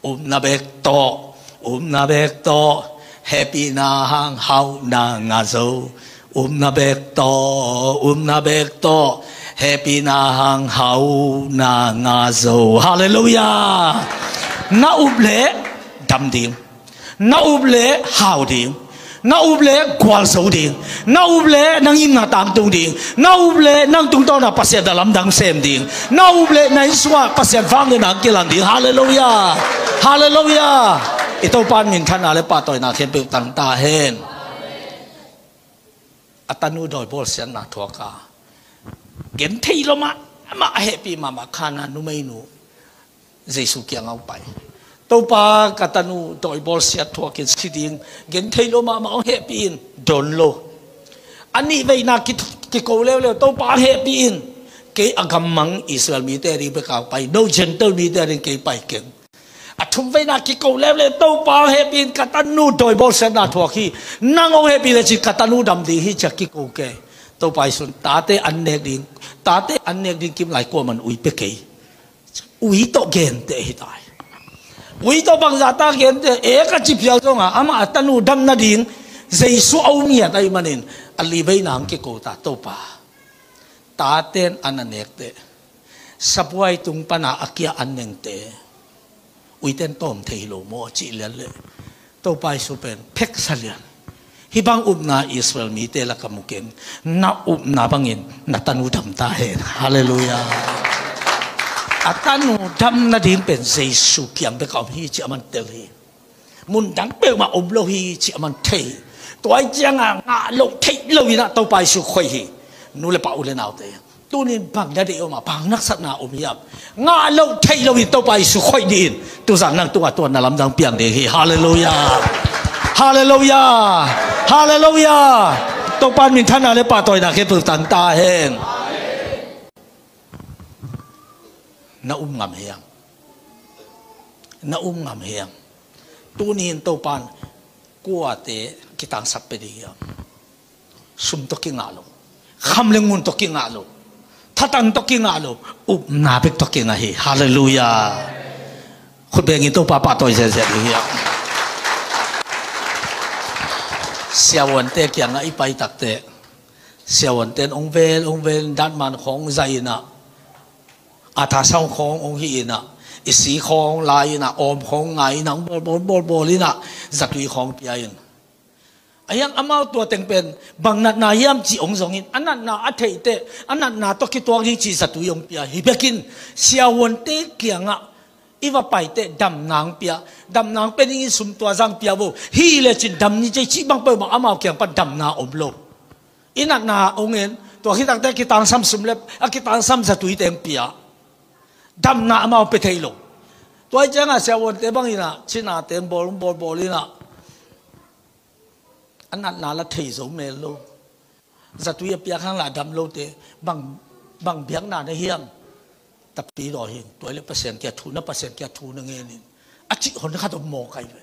Upna bek tawh, upna bek tawh hehpihna hang hauhna ngah zo. Upna bek tawh, upna bek tawh hehpihna hang hauhna ngah zo. Halleluiah. Na up leh dam ding, na up leh hau ding, Na up leh gualzo ding. Na up leh nang gimna tangtung ding. Na up leh nang tungtawna Pasian na lamdang sem ding. Na up leh na inn sungah Pasian vangliatna kilang ding. Halleluiah. Halleluiah. I Topa in minthanna le pahtawina khempeuh tang ta hen. A tanu dawi bawlsiatna thuak a, genthei lo mahmah, a hehpih mahmah Kana numeinu Jesu kiangah hong pai. Topa, ka tanu dawi bawlsiat thuakin si ding. Genthei lo mahmah, hong hehpih in. Don lo. A nih veina ki, kiko leuleu, Topa, hong hehpih in. Kei a gammang Israel mite a ding bek a hong pai, no Gentile mite a ding kei pai keng. A thum veina kiko leuleu, Topa, hong hehpih in, ka tanu dawi bawlsiatna thuak hi. Nang hong hehpih lecin ka tanu dam ding hi, ci-a kiko kei. Topa Jesu in tate an nek ding, tate an nek ding kim lai kuaman ui pia kei. Ui tawh genteh hi tai. Ui tawh bangzah ta genteh, e, ka ci phial zongah amah a tanu dam nading Jesu a um ngiat ahih manin a li veina hong kiko ta, Topa, taten an a nekteh, sabuai tung pana a kia an nengte, uiten tawm thei hi lo maw, a cih lian leh Topa Jesu pen pheksa lian. Hih bang upna Israel mite lakah mu keng. Na upna bangin na tanu dam ta hen. Halleluiah. A tanu dam nading pen Jesu kiang bek a om hi, ci-a man tel hi. Mun dang peuhmah om lo hi, ci-a man thei hi. Tua ahih ciangah ngah loh theih loin ah Topa Jesu khoih hi. Nu le pa, u le naute, tunin bang na deih om a, bang haksatna om hiam? Ngah loh theih loin Topa Jesu khoih ni in. Tuzan nang tungah tua na lamdang piang ding hi. Halleluiah. Halleluiah. Halleluiah. Topa in minthanna le pahtawina khempeuh tang ta hen. Na um ngam hiam? Na um ngam hiam? Tunin Topa in kuate kitangsap pia ding hiam? Sum tawh kingah lo. Kham le ngun tawh kingah lo. Thatan tawh kingah lo. Upna bek tawh kingah hi. Halleluiah. Khut bengin Topa pahtawi zenzen ding hiam? Siavuante kiangah i pai takteh, siavuante in hong vel, hong vel, datman khawng zaih in ah, ultrasound khawng hong hih in ah, i si khawng lai in ah, awm khawng ngai in ah, hong bawlbawl, bawlbawl in ah, zatui khawng pia in. A hiang amau tua teng pen bang natna hiam cih hong zongin, a natna a theihteh, a natna tawh kituak ding cih zatui hong pia. Hi bekin siavuante kiangah i va paiteh damna hong pia. Damna hong pia dingin sum tua zah pia vo. Hi lecin dam ni cei cih bang peuhmah amau kiang pan damna om lo. I natna hong en, tua khit takteh kitangsam sum le a kitangsam zatuite hong pia. Damna amau pia thei lo. Tua ahih ciangah siavuante bangin ah, cinate hong bawl, hong bawlbawl in ah, a natna la thei zo mel lo. Zatui a piak hang lah dam lote, bang, bang biakna na hiam? Tapi daw hing, tua leh Pasian kiang thu na, Pasian kiang thu na ngen in. A cih hon khat om mawk ai ve.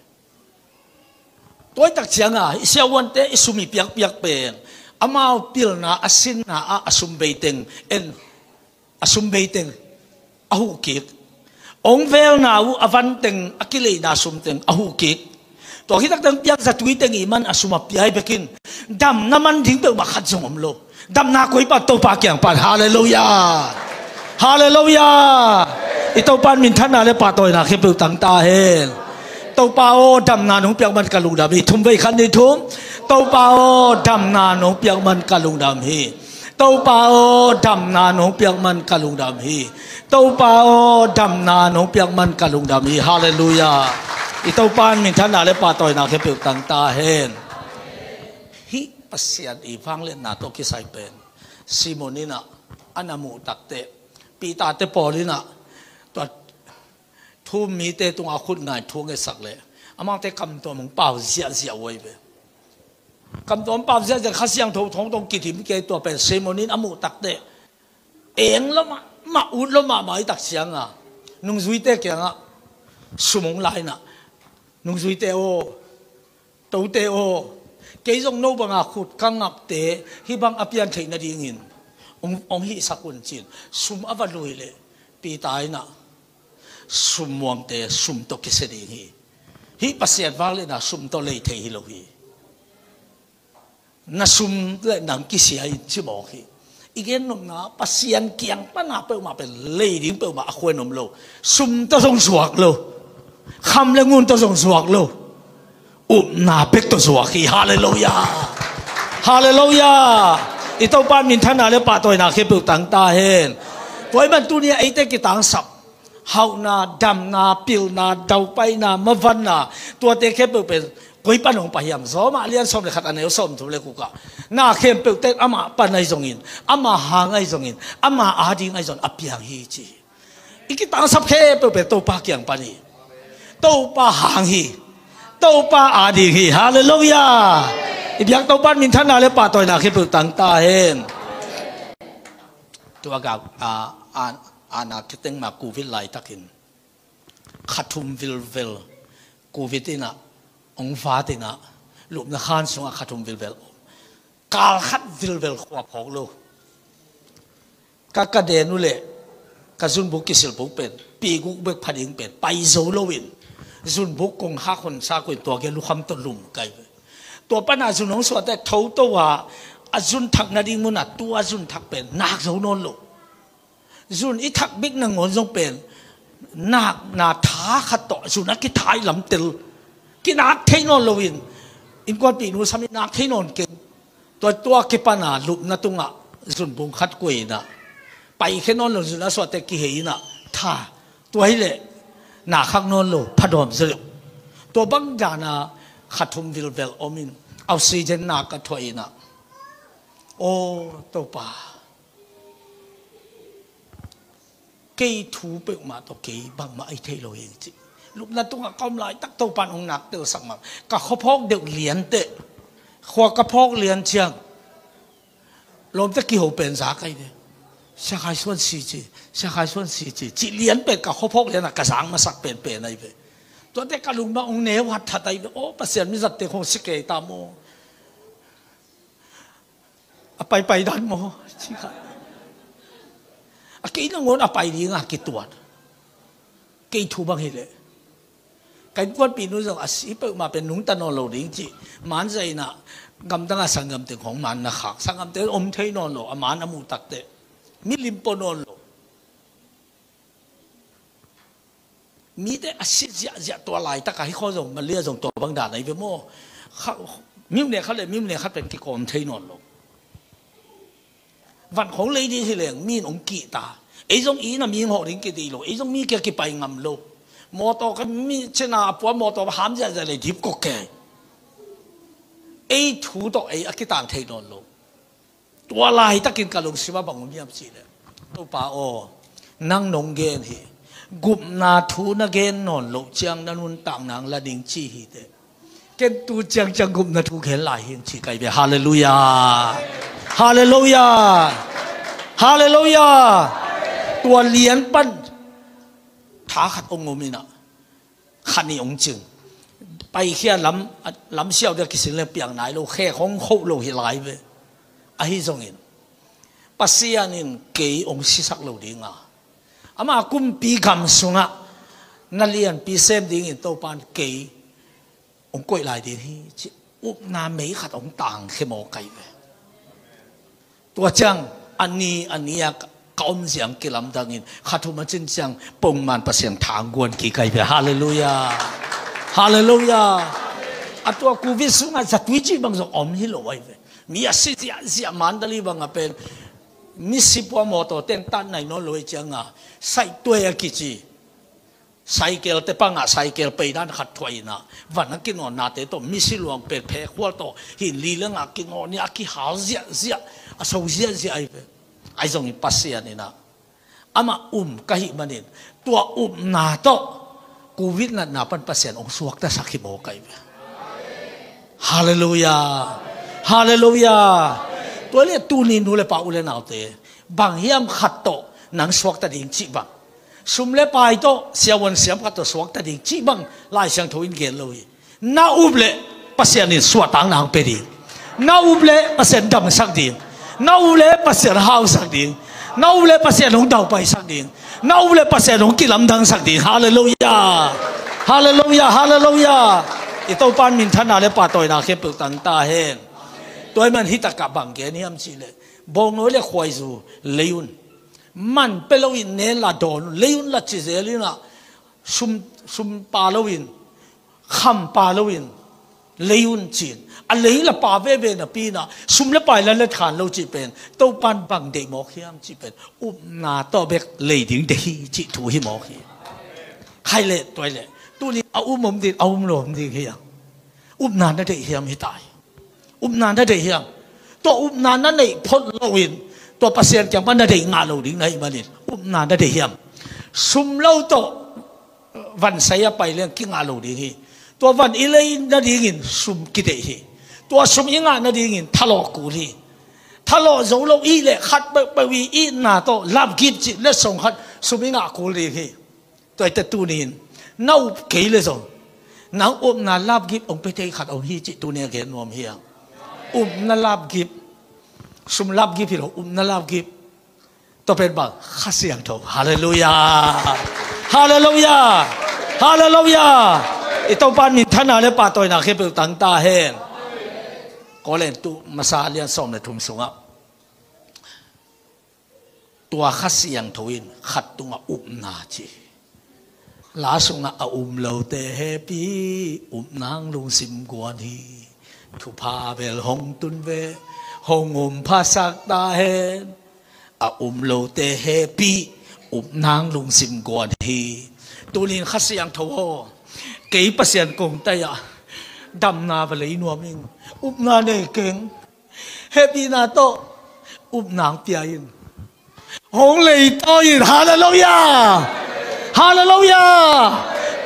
Tua ahih tak ciangah i siavuante i sum i piakpiak pen, amau pilna a sinna ah a sum bei teng en, a sum bei teng a huh kik. Hong velna uh a van teng, a kileina sum teng a huh kik. Tua khit takteh piak zatui teng i man a sum a pia hi bekin damna man ding peuhmah khat zong om lo. Damna koi pan? Topa kiang pan. Halleluiah. Halleluiah. I Topa in minthanna le pahtawina khempeuh tang ta hen. Topa aw, damna nong piak man ka lungdam hi. Thum vei, khat, nih, thum. Topa aw, damna nong piak man ka lungdam hi. Topa aw, damna nong piak man ka lungdam hi. Topa aw, damna nong piak man ka lungdam hi. Halleluiah. I Topa in minthanna le pahtawina khempeuh tang ta hen. Hih Pasian i vangliatna tawh kisai pen Simon in ah a na muh takteh, Peter te pawl in ah tua thu um mite tungah a khut ngai thu a ngetsak leh, amaute kamtuam hong pau ziahziah uh ahi ve. Kamtuam pau ziahziah, Kha Siangtho thong tawh kithim kei. Tua pen Simon in a muh takteh, eng lo mahmah, ut lo mahmah ahih tak ciangah nungzuite kiangah sum hong la in ah, nungzuite aw, tote aw, kei zong no banga khut ka ngapte hih bang a pian theih nadingin hong, hong hihsak un, ci-in sum a va lui leh, Peter in ah summuangte sum tawh kisia ding hi. Hih Pasian vangliatna sum tawh lei thei hi lo hi. Na sum le nang kisia in, ci mawk hi. I gennopna, Pasian kiang pana peuhmah pen lei ding peuhmah a khuan om lo. Sum tawh zong zuak lo. Kham le ngun tawh zong zuak lo. upna bek tawh zuak hi. Halleluiah. Halleluiah. I Topa in minthanna le pahtawina khempeuh tang ta hen. Tua ahih man tuni-ah eite kitangsap hauhna, damna, pilna, daupaina, mavanna, tuate khempeuh pen koi pan hong pai hiam? Rom a lian sawm le khat, a neu sawmthum le guk ah, na khempeuh pen amah pan ahi zongin, amah hang ahi zongin, amah ading ahi zongin a piang hi ci hi. I kitangsap khempeuh pen Topa kiang pan hi. Topa hang hi. Topa ading hi. Halleluiah. I biak Topa in minthanna le pahtawina khempeuh tang ta hen. Tua gak a, a, a na kiteng ma covid laitakin kha thum vilvel covid inah hong vat inah, lupna khan sungah kha thum vilvel, kal khat vilvel khua phawk lo. Ka, ka den uh leh ka zunbuk kisil buk pen pi guk bek pha ding pen pai zo loin, zunbuk kong hak hon sa koin tua kia lukham tawh lum kai ve. Tua pana zun hong suahte thoto a, a zun thak nading munah tua zun thak pen nak zo nawn lo. Zun i thak bek nangawn zong pen nakna tha khat tawh zun a kithai lamtel, kinak thei nawn loin, innkuanpihnu sam i nak thei nawn keng. Tua, tua kipana lupna tungah zunbuk khat kuai inah, paikhia nawn lo, zun a suahte kihei inah tha. Tua hileh na khak nawn lo, phadawm zo lo. Tua bang dana kha thum vilvel omin oxygen nak a thuah inah, aw Topa, kei thu peuhmah tawh kei bangmah ahi thei lo hi ci. Lupna tungah ka om laitak Topa in hong nak telsak mah. Ka khua phawk deuh lianteh, khua ka phawk lian ciang lawmte kiho pen za kai ve. Sia Khai Suan si ci, Sia Khai Suan si ci, ci lian pen ka khua phawk lianah ka zak masak penpen ahi ve. Tuate ka lungmah hong neu hatthat ahi ve. Aw Pasian, mi zatte khong si kei ta maw? A paipai dan maw? Ci kha. A kei nangawn a pai dinga kituat. Kei thu bang hileh ka innkuanpihnu zong a si peuhmah pen nungta nawn lo ding ci. Manzai inah gamdanga sanggamte khong man na khak, sanggamte om thei nawn lo, a man a muh takteh milim pua nawn lo. Mite a si ziahziah tua laitaka hi khaw zong, Malaysia zong tua bang dan ahi ve maw? Kha, miu ne khat le miu ne khat pen kikawm thei nawn lo. Van khong lei ding hileng mi in hong kihta. Ei zong i na mi hong hawh ding kidih lo. Ei zong mi kia kipai ngam lo. Mawtaw ka mi cina a pua mawtaw ham ziahziah le dip kok kei. Ei thu tawh ei a kitang thei nawn lo. Tua laitakin ka lungsimah bang om hiam cihleh, Topa aw, nang nong gen hi. Gupna thu na gen nawn loh ciang na nuntak nang la ding ci hi teh. Ken tu ciangciang gupna thu gen lai hi ci kai ve. Halleluiah. Halleluiah. Halleluiah. Tua lian pan tha khat ong om inah, kha nih hong cing. Paikhia lam, lam siau dia kisin le piang nai lo, khe hong khoh lo hi lai ve. Ahi zongin Pasian in kei hong sisak lo dinga, ama kumpi gam sungah na lianpi sem dingin Topa in kei hong koih lai ding hi ci. Upna mei khat hong tangkhia maw kai ve. Tua ciang a ni a ni a ka om ziang kilamdangin kha thum a cin ciang pongman Pasian thangguan kik ai ve. Halleluiah. Halleluiah. A tua covid sungah zatui cih bang zong om hi lo ai ve. Mi a si ziahziah Mandalay bangah pen mi si pua mawtaw ten tan nai nawn lo ai cianga saihtuai a kici. Cycle te pangah cycle peidan khat thuah inah, van a kinawnnate tawh misi luang pen phekhual tawh hin li le ngah kinawh ni a kihal ziahziah, a so ziahziah ahi ve. Ahi zongin Pasian inah amah um ka hih manin tua upna tawh covid natna pan Pasian hong suaktasak hi maw kai ve. Halleluiah. Halleluiah. Tua le tuni nu le pa u le naute, bang hiam khat tawh nang suakta ding cih bang, sum le pai tawh, siavuan siam khat tawh suakta ding cih bang Lai Siangtho in gen lo hi. Na up leh Pasian in suahtakna hong pia ding. Na up leh Pasian damsak ding. Na up leh Pasian hausak ding. Na up leh Pasian hong daupaisak ding. Na up leh Pasian hong kilamdangsak ding. Halleluiah. Halleluiah. Halleluiah. I Topa in minthanna le pahtawina khempeuh tang ta hen. Tua ahih man hitakah bang gen hiam cihleh, bawngnawi le khuaizu lei un. Man pia loin nen la dawn un, lei un la ci zel inah, sum, sum pa loin, kham pa loin, lei un ci-in, a lei la pa veve napi-in ah sum le pai la let khan lo cih pen Topan bang deih mawk hiam cih pen upna tawh bek lei ding deih hi cih thu hi mawk hi. Khai leh tuai leh tuni a um om ding, a um lo om ding hi a, upna na deih hiam hi ta hi. Upna na deih hiam? Tua upna na neih phot loin tua Pasian kiang pan na deih ngah lo ding na hih manin upna na deih hiam? Sum lo tawh van sai a pai leng kingah lo ding hi. Tua van i lei nadingin sum kideih hi. Tua sum i ngah nadingin thalawh kul hi. Thalawh zo lo i leh khat peuhpeuh i itna tawh lapgip cih letsong khat sum i ngah kul ding hi. Tua hi teh tuni-in na up kei leh zong nang upna lapgip hong pia thei khat om hi cih tuni a gen nuam hi a. Upna lapgip, sum lapgip hi lo, upna lapgip. Tua pen bang, Kha Siangtho. Halleluiah. Halleluiah. Halleluiah. I Topa minthanna le pahtawina khempeuh tang ta hen. Korintu masa lian sawm le thum sungah tua Kha Siangtho in khat tungah upna ci. La sungah a um lote hehpih, upna hong lungsim guan hi. Thupha bel hong tun ve, hong um phasak ta hen. A um lote hehpih, upna hong lungsim guan hi. Tunin Kha Siangtho aw, kei Pasian kong tai-ah damna va lei nuam ing. Upna nei keng. Hehpihna tawh upna hong pia in. Hong leitaw in. Halleluiah. Halleluiah.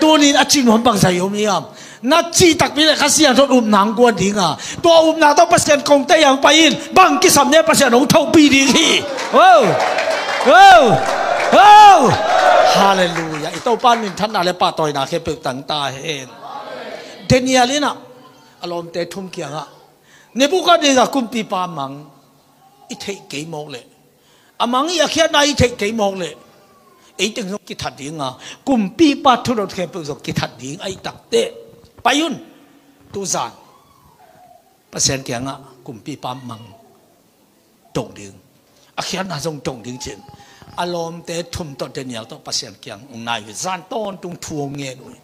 Tunin a cih nuam bangzah hi om hiam? Na cih takpi leh Kha Siangtho in upna hong guan ding a, tua upna tawh Pasian kong tai-ah hong pai in. Bang kisam ne, Pasian hong thohpih ding hi. Oh. Oh. Oh. Halleluiah. I Topa minthanna le pahtawina khempeuh tang ta hen. Daniel in ah a lawmte thum kiangah Nebuchadnezzar kumpipa mang i theih kei mawk leh, a mang i a khiatna i theih kei mawk leh, ei teng zong kithat ding a, kumpipa thudot khempeuh zong kithat ding ahih takteh, pai un. Tuzan Pasian kiangah kumpipa mang dong ding, a khiatna zong dong ding ci-in a lawmte thum tawh Daniel tawh Pasian kiang hong nai uh hi. Zan tawntung thu hong ngen uh hi.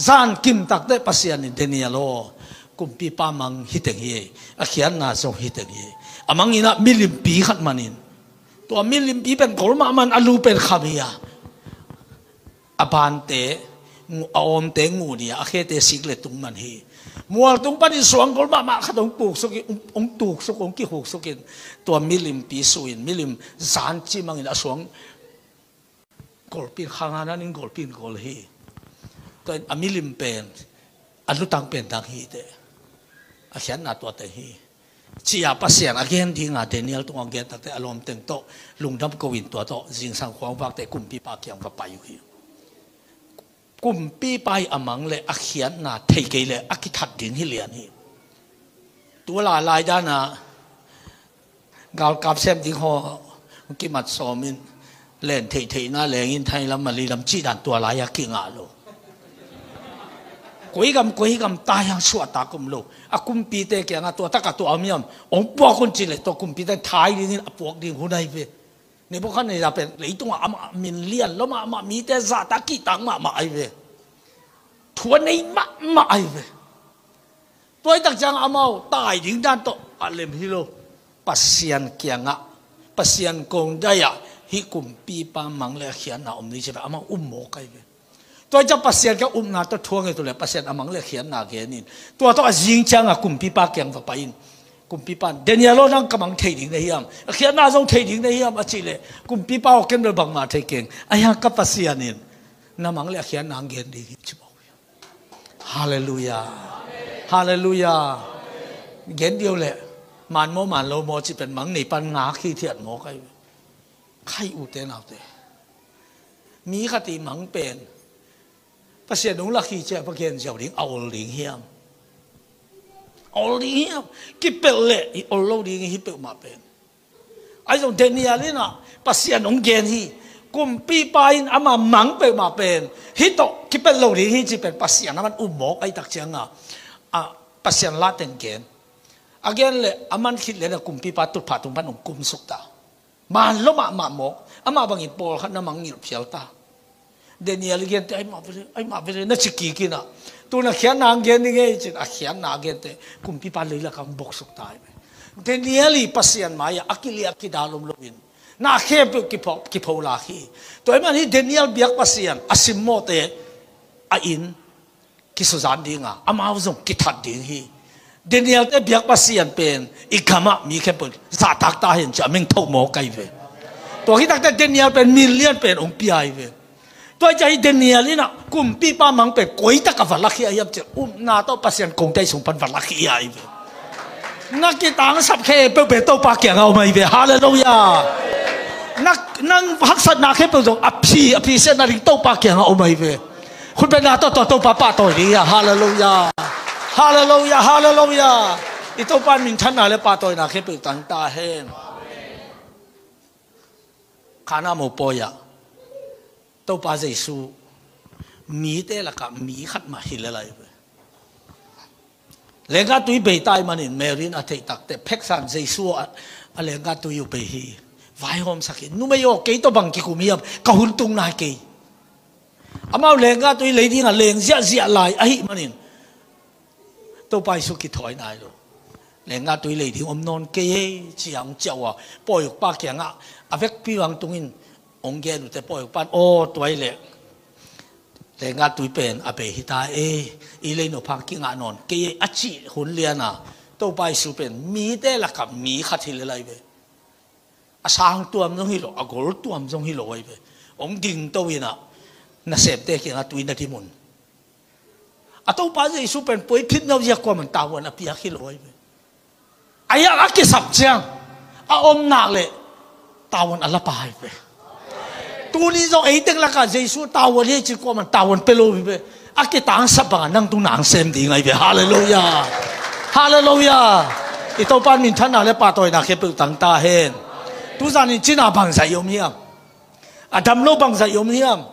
Zan kim takteh Pasian in, Daniel aw, kumpipa mang hi teng hi, a khiatna zong hi teng hi. A mang in ah milimpi khat manin, tua milimpi pen gol mahmah in a lu pen kham hi a, a bante, a awmte ngun hi a, a khete sik le tung man hi. Mualtung panin suang gol mahmah khat hong tuksuk in, hong tuksuk, hong kihuksukin, tua milimpi su in, milim zan cimangin a suang golpi in, khang a nanin golpi in gol hi. Tua in a milim pen, a lutang pen dang hi teh, a khiatna tua teng hi. Ci-a Pasian a gen dinga Daniel tungah gen takteh a lawmteng tawh lungdam ko in tua tawh zingsang khuavakte kumpipa kiang va pai uh hi. Kumpipa i a mang le a khiatna thei kei le a kithat ding hi lian hi. Tu lai lai dana galkap sem ding haw kimat sawmin len theihtheihna lengin thailam malilam cih dan tua lai-a kingah lo. Koi gam koi gam tai hang suahtak om lo. A kumpite kiangah tua takah tua om hiam, hong puak un ci leh tua kumpite thai dingin a puak ding hun ahi ve. Nebuchadnezzar pen leitungah amah min lian lo mahmah, mite zahtak kihtak mahmah ahi ve. Thu a nei mahmah ahi ve. Tua hi tak ciang amau tai ding dan tawh a lem hi lo. Pasian kiangah, Pasian kong dai-ah hih kumpipa mang le a khiatna om ni ci-a amau um mawk ahi ve. Tua hi ciang Pasian kiang upna tawh thu a nget uh leh Pasian a mang le a khiatna gen in, tua tawh a zing ciangah kumpipa kiang va pai in. Kumpipa in, Daniel aw, nang ka mang thei ding na hiam? A khiatna zong thei ding na hiam? A cih leh kumpipa aw, ken bel bangmah thei keng. Ahi hang ka Pasian in na mang le a khiatna hong gen ding hi ci mawk hi. Halleluiah. Halleluiah. Gen dih uh leh, man maw man lo maw cih pen mang nei pan ngak hithiat mawk ahi ve. Khai ute naute, mi khat i mang pen Pasian hong lak hi ciah va gen ziau ding a ol ding hiam? A ol ding hiam? Kipelh leh i ol lo ding hi peuhmah pen. Ahi zong Daniel in ah Pasian hong gen hi. Kumpipa in ama mang peuhmah pen hih tawh kipelh lo ding hi ci pen Pasian a man um mawk ahi tak cianga, a, Pasian la teng gen. A gen leh a man khit leh na kumpipa tutphah tung pan hong kumsuk ta. Man lo mahmah mawk, amah bangin pawlkhat na mangngilh phial ta. Daniel i gente, ai mah vele, ai mah vele, na ci kik in ah. Tun a khiatna ang gen ding ei cin, a khiatna a gente kumpipa leilak ang boksuk ta hi ve. Daniel i Pasian mai-ah a kiliah kidal om loin na khempeuh kipho, kipho lak hi. Tua ahih manin Daniel biak Pasian a simmawhte a inn kisuzan ding a, amau zong kithat ding hi. Daniel te biak Pasian pen i gamah mi khempeuh zahtak ta hen ci a meng tho maw kai ve. Tua khit takte Daniel pen min lian pen hong pia hi ve. Tua hi ciah hi Daniel in ah kumpipa mang pen koi tak a va lakhia hiam cih upna tawh Pasian kongte sung pan va lakhia hi ve. Na kitangsap khempeuh pen Topa kiangah om ahi ve. Halleluiah. Na, nang haksatna khempeuh zong a phi, a phi siatna ding Topa kiangah om ahi ve. Khutbetna tawh tua Topa pahtawi ding hi a. Halleluiah. Halleluiah. Halleluiah. I Topa minthanna le pahtawina khempeuh tang ta hen. Kana mopawi ah Topa Jesu mite lakah mi khat mah hi lel ahi ve. Lenggah tui bei ta ahih manin Mary in a theih takte pheksan Jesu a, a lenggah tui uh bei hi. Vaihawmsak hi. Numei aw, kei tawh bang kikum hiam, ka hun tung nai kei. Amau lenggah tui lei dingah leng ziahziah lai ahih manin Topa Jesu kithawi nai lo. Lenggah tui lei ding om nawn kei ei ci-a hong ciah uh a, pawi ukpa kiangah a vekpi vang tungin hong gen uh teh pawi ukpa in, aw, tua ahih leh lenggah tui pen a bei hi ta ei, i lei nop hang kingah nawn kei ei a cih hun lian a, Topa Jesu pen mite lakah mi khat hi lel ahi ve. A sang tuam zong hi lo, a gol tuam zong hi lo ahi ve. Hong dingto in ah nasemte kiangah tui na dim un. A Topa Jesu pen puai phit no zia kuaman tavuan a piak hi lo ahi ve. A hiang a kisap ciang a om nak leh tavuan a la pah ahi ve. Tuni zong ei teng lakah Jesu tavuan hi ci kuaman tavuan pia lo hi ve. A kitangsap bangah nang tung na hong sem ding ahi ve. Halleluiah. Halleluiah. I Topa in minthanna le pahtawina khempeuh tang ta hen. Tuzan in cina bangzah i om hiam? A dam lo bangzah i om hiam?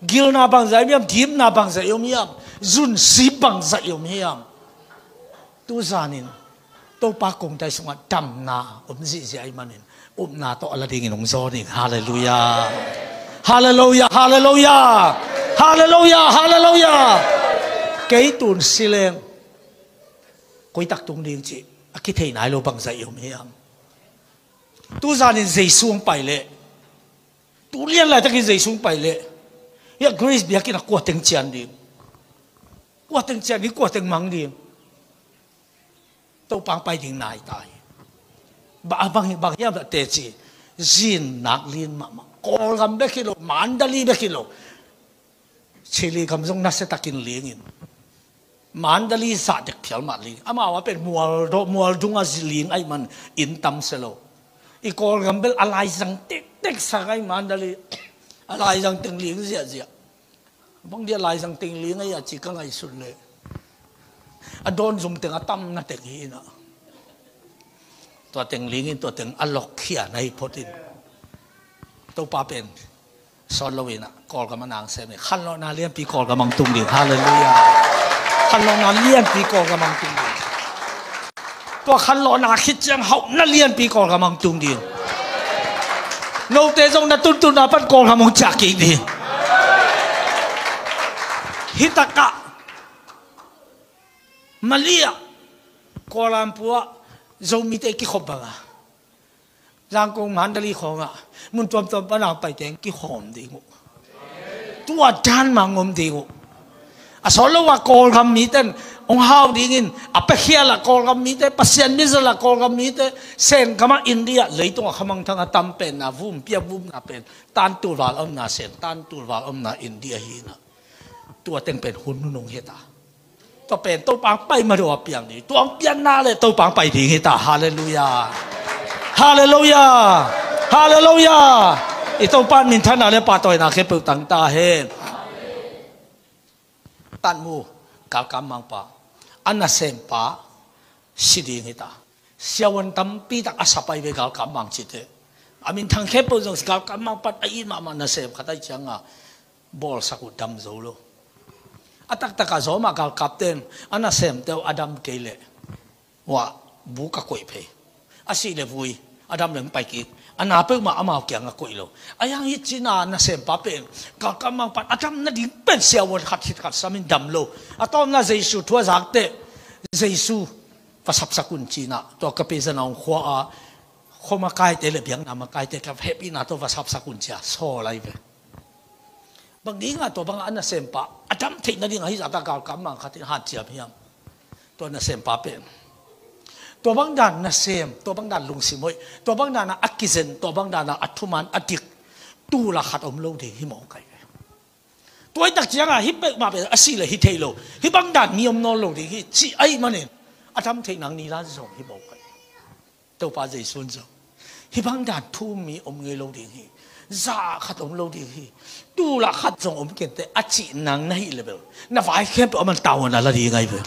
Gilna bangzah i om hiam? Dipna bangzah i om hiam? Zunsip bangzah i om hiam? Tuzan in Topa kongte sungah damna om zihziah ahih manin upna tawh a la dingin hong zawn ing. Halleluiah. Halleluiah. Halleluiah. Halleluiah. Halleluiah. Kei tun si leng koi tak tung ding cih a kithei nai lo bangzah i om hiam? Tuzan in Jesu hong pai leh, tu lian laitakin Jesu hong pai leh, hiah Grace biakinn ah kua teng cian ding? Kua teng cian ding, kua teng mang ding? Topa hong pai ding nai ta hi. Ba, a bang, bang hiam dah teci, zin nak lin mahmah. Kawlgam bek hi lo, Mandalay bek hi lo. Chile gam zong nasia takin lingin, Mandalay zah dek phial mah ling. Amau a pen mual do, mual dunga zi ling ahih man inn tam se lo. I Kawlgam bel a laizang tektek sak ahi Mandalay. A laizang teng ling ziahziah. Bang dia laizang teng ling ahi a ci ka ngaihsun leh, a dawn zum teng a tamna teng hi in ah. Tua teng lingin tua teng a lokkhia na hi phot in. Topa pen sawt lo in ah Kawlgam a na hong sem hi. Khanlawhna lianpi Kawlgam hong tung ding. Halleluiah. Khanlawhna lianpi Kawlgam hong tung ding. Tua khanlawhna khit ciang hauhna lianpi Kawlgam hong tung ding. Note zong na tuntunna pan Kawlgam hong ciah kik ding. Hi takah Malay ah, Kuala Lumpur ah Zomite kikhop banga, Zangkong, Mandalay khawngah mun tuamtuam pana paite kikhawm ding uh. Tua dan mang om ding uh. A sawt lo a Kawlgam mite in hong hau dingin, a piakhia lah Kawlgam mite, Pasian mizat lah Kawlgam mite, Sen gamah India leitungah khamangthang a tam penna, vum pia vumna pen, tan tulval omna Sen, tan tulval omna India hi in ah. Tua teng pen hun nunung hi ta. Tua pen Topa hong pai mah dong a piang ding. Tua hong pianna le Topa hong pai ding hi ta. Halleluiah. Halleluiah. Halleluiah. I Topa in minthanna le pahtawina khempeuh tang ta hen. Tanmu, galkap mangpa, a nasempa si ding hi ta. Siavuan tampi tak a sa pai ve galkap mang cite. A minthang khempeuh zong galkap mangpa a it mahmah nasem khat ahih cianga bawlsak uh dam zo lo. A taktakah zawmah galkapte in a nasemte uh a dam kei leh, wah, bu ka koih phei. A sih le vui, a dam le hong pai kik. A na peuhmah amau kiangah koih lo. Ahi hang hih cina nasempa pen galkapmangpa'n a dam nading pen siavuan khat khit khat samin dam lo. A tawpna Jesu thu a zak teh, Jesu va sapsak un, cina tua Kapernaum khua-ah khua makaite le biakna makaite ka hehpihna tawh va sapsak un, ci-a sawl ahi ve. Bang dingah tua bangah a nasempa a dam theih nadingah hih zahta galkapmang khat in hanciam hiam? Tua nasempa pen tua bang dan nasem, tua bang dan lungsim hoih, tua bang danah a kizen, tua bang danah a thuman a dik tulak khat om lo ding hi mawk ahi ve. Tua hi tak ciangah hih peuhmah pen a sih le hi thei lo, hih bang dan mi om nawn lo ding hi, cih ahih manin a dam theih nang ni la zong hi mawk ahi ve. Topa Jesu in zong hih bang dan thu-um mi om ngei lo ding hi. Zah khat om lo ding hi. Tulak khat zong om kei in teh, a cih nang na hih leh bel na vai khempeuh aman tavuan a la ding ahi ve.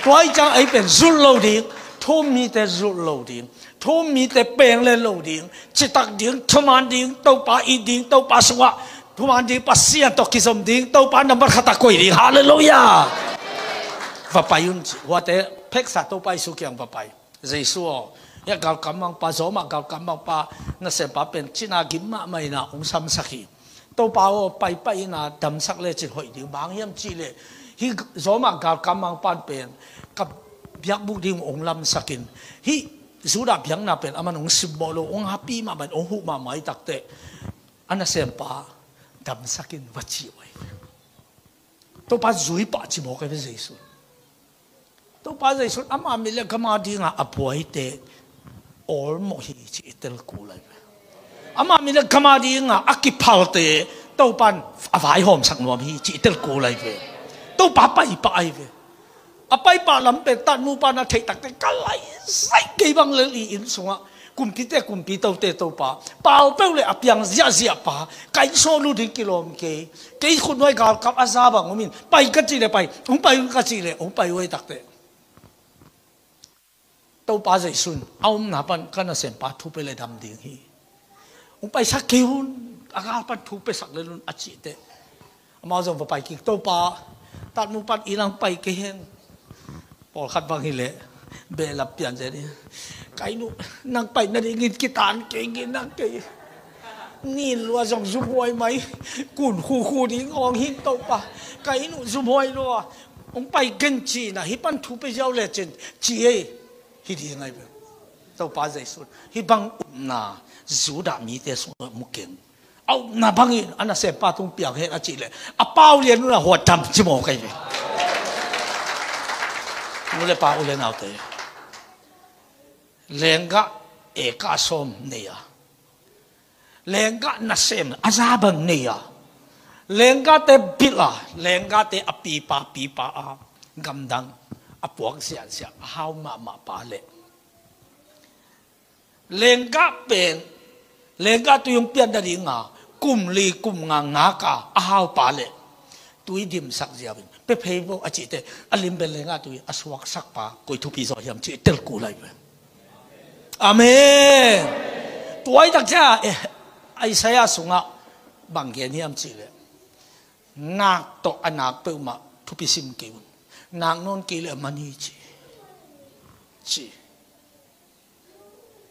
Tua ahih ciang ei pen zulh lo ding, thu-um mite zulh lo ding, thu-um mite penglen lo ding, citak ding, thuman ding, Topa it ding, Topa sungah thuman ding, Pasian tawh kizom ding, Topa nambat khatah koih ding. Halleluiah. Va pai un, ci. Huate pheksa Topa Jesu kiang va pai. Jesu aw, hih galkapmangpa, Roma galkapmangpa nasempa pen cina gim mahmah in ah hong samsak hi. Topa aw, paipai in ah damsak lecin hoih ding. Bang hang hiam cih leh hih Roma galkapmangpa pen ka biakbuk ding hong lamsak in, hih Judah biakna pen aman hong simmawh lo, hong happy mahmah in, hong huh mahmah hi tak teh, a nasempa damsak in, va ci uh ahi. Topa zui pah ci mawk ahi ve Jesu. Topa Jesu in ama mit le gam a dingah a buaite awlmawh hi, ci i tel kul ahi ve. Ama mit le gam a dingah a kiphalte Topa in a vaihawmsak nuam hi, ci i tel kul ahi ve. Topa pai pah ahi ve. A pai pah lam pen tat nupa na theih tak teh, ka lai zaih kei bang lel i inn sungah kumpite kumpi, tote Topa, pau peuh le a piang ziahziah pa, ka inn sung lut ding kilawm kei. Kei khutnuai galkap a za bang om in, pai ka cih leh pai, hong pai un ka cih leh hong pai uh ahi tak teh, Topa Jesu in a omna pan ka nasempa thupia leh dam ding hi. Hong paisak kei un, a gal pan thupiasak lel un, a cih teh, amau zong va pai kik. Topa, tat nupa in inn ah pai kei hen. Pawlkhat bang hi leh behlap pian zen hi. Ka inn uh nang pai nadingin kitan kei, ngiin nang kei. Nin lua zong zumhuai mai, kun khukhu ding awng hi in Topa, ka inn uh zumhuai lua. Hong pai ken, ci-in ah hih pan thupia ziau lecin ci ei, hi ding ahi ve. Topa Jesu in hih bang upna Judah mite sungah mu keng. A upna bangin a nasempa tung piang hen, a cih leh a pau lian un ah huat dam ci mawk ahi ve. Nu le pa, u le naute, lenggah eka sawm nei a, lenggah nasem a za bang nei a, lenggahte bilh a, lenggahte a pipa pipa a, gamdang a puak ziahziah a hau mahmah pa leh, lenggah pen lenggah tui hong pian nadinga kum li kum nga ngak a a hau pa leh, tui dimsak ziau in pia phei vo, a cih teh, a lim pen lenggah tui a suaksak pa koi thupi zaw hiam, ci i tel kul ahi ve. Amen. Tua hi tak ciang, eh, Isaiah sungah bang gen hiam cih leh, nak tawh a nak peuhmah thupi sim kei un. Nak nawn kei leh a man hi, ci. Ci.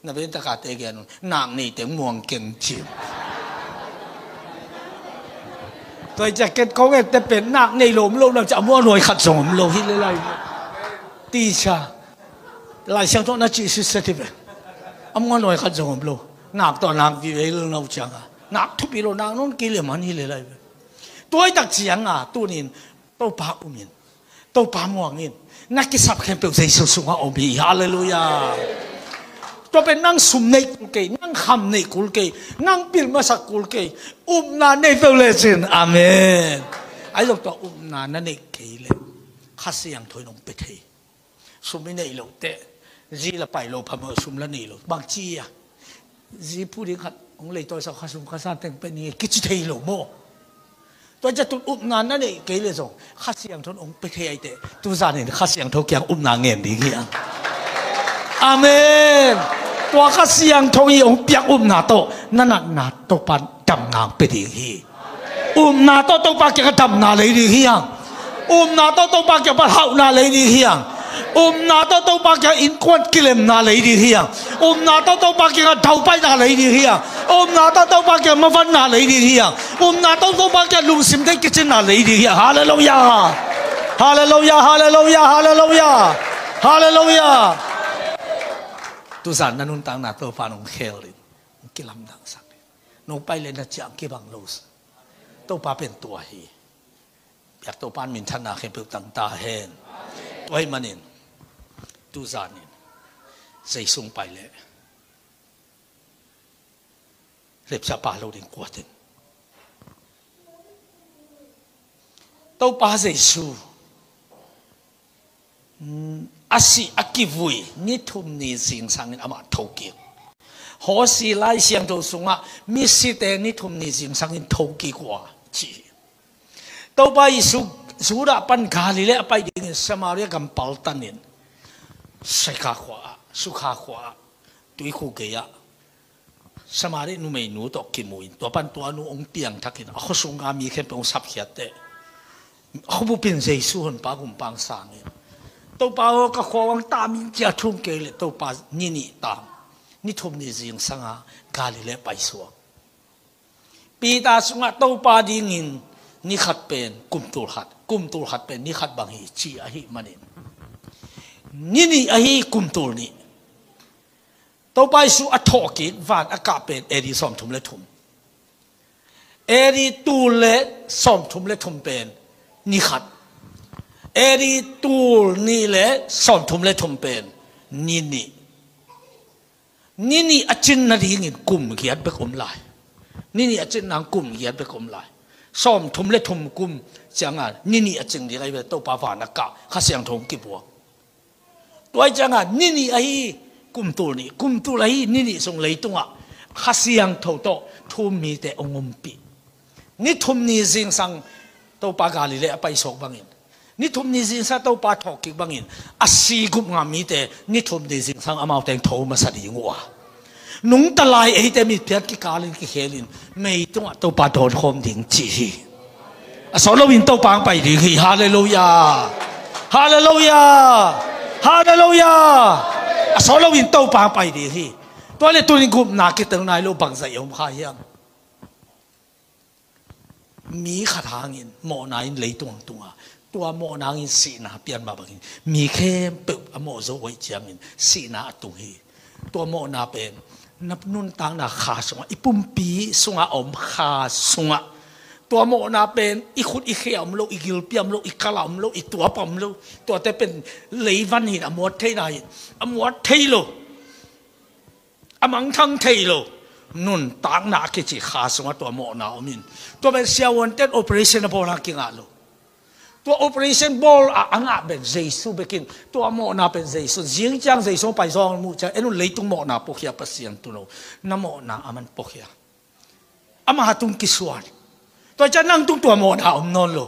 Na veng tak a te gen un, nak nei teng muang keng, ci. Tua hi ciang ken kong ette pen nak nei lo om lo, nak ci a muang nuai khat zong om lo hi lel ahi ve. Teacher, Lai Siangtho na cih sitset hi ve. A muang nuai khat zong om lo. Nak tawh nak vive lo na uh ciangah, nak thupi lo, nak nawn kei leh a man hi lel ahi ve. Tua hi tak ciangah tuni-in Topa um in, Topa muang in, na kisap khempeuh Jesu sungah om hi. Halleluiah. Tua pen nang sum neih kul kei, nang kham neih kul kei, nang pil masak kul kei, upna nei peuh lecin. Amen. Ahi zong tua upna na neih kei leh Kha Siangtho in hong pia thei. Sum i neih loh teh, zi la pai lo phamawh, sum la nei lo, bang ci a, zi phu ding khat hong leitawi sa, kha sum kha san teng pia ning e, kici thei lo maw? Tua ciang tun upna na neih kei leh zong Kha Siangtho in hong pia thei ahi teh, tuzan in Kha Siangtho kiang upna ngen ding hi hang. Amen. Tua Kha Siangtho i hong piak upna tawh na natna Topa in damna hong pia ding hi. Upna tawh Topa kiangah damna lei ding hi hang. Upna tawh Topa kiang pan hauhna lei ding hi hang. Upna tawh Topa kiang innkuan kilemna lei ding hi hang. Upna tawh Topa kiangah daupaina lei ding hi hang. Upna tawh Topa kiang mavanna lei ding hi hang. Upna tawh Topa kiang lungsim teng kicinna lei ding hi hang. Halleluiah. Halleluiah, halleluiah, halleluiah. Halleluiah. Tuzan na nuntakna Topa nong khel in, nong kilamdangsak in, nong pai le na ciang kibang lo. Topa pen tua hi. Biak Topa in minthanna khempeuh tang ta hen. Tua ahih manin tuzan in Jesu hong pai leh rapture pha lo ding kuatin. Topa Jesu, mm, a si a kivui ni thum ni zingsangin amah thokik. Hawsi Lai Siangtho sungah misite ni thum ni zingsangin thokik uh a ci hi. Topa Jesu Judah pan Galilee a pai dingin Samaria gam paltanin Sychar khua ah, Sychar khua ah, tuikhuk gei-ah Samaria numeinu tawh kimu in, tua pan tua nu hong piangthakin a khuasung a mi khempeuh hong sapkhiat teh, a khuabup in Jesu honpa gumpang sangin, "Topa aw, ka khua uang tam ing," ci-a thung kei leh Topa ni nih tam, ni thum ni zingsanga Galilee paisuak. Peter sungah Topa dingin ni khat pen kum tul khat, kum tul khat pen ni khat bang hi ci ahih manin, ni nih ahi kum tul nih. Topa Jesu a thawhkik van a kah pen A D sawmthum le thum. A D tul le sawmthum le thum pen ni khat. A D tul nih le sawmthum le thum pen ni nih. Ni nih a cin nadingin kum giat bek om lai. Ni nih a cin nading kum giat bek om lai. Sawmthum le thum kum cianga ni nih a cin ding ahi ve, Topa van a kah, Kha Siangtho hong kibuak. Tua ahih cianga ni nih ahi kum tul nih, kum tul ahi ni nih sung leitungah Kha Siangtho tawh thu-um mite hong umpih. Ni thum ni zingsang Topa Galilee a paisuak bangin, ni thum ni zingsang Topa thawhkik bangin, a si gup ngam mite ni thum ni zingsang amaute tho masa ding uh a, nungta lai eite mitphiat kikalin kikhelin meitungah Topa dawnkhawm ding ci hi. A sawt loin Topa hong pai ding hi. Halleluiah. Halleluiah. Halleluiah. A sawt loin Topa hong pai ding hi. Tua leh tuni gupna kitel nai lo bangzah i om kha hiam? Mi khat hangin mawhna in leitung hong tung a, tua mawhna hangin sihna pian mah bangin mi khempeuh a mawh zo uh ahih ciangin sihna a tung hi. Tua mawhna pen na nuntakna kha sungah, i pumpi sungah a om kha sungah, tua mawhna pen i khut i khe ah om lo, i gilpi ah om lo, i kal ah om lo, i tuap ah om lo. Tuate pen leivan hi-in a muat theihna hi-in a muat thei lo, a mangthang thei lo nuntakna a kici kha sungah tua mawhna om in, tua pen siavuante'n operation a bawl a kingah lo. Tua operation bawl a, a ngah pen Jesu bek in. Tua mawhna pen Jesu. Zing ciang Jesu pai zawng muh ciang, en un, leitung mawhna puakhia, Pasian tun aw, na mawhna aman puakhia. Ama tung kisuan. Tua ciang nang tung tua mawhna om nawn lo.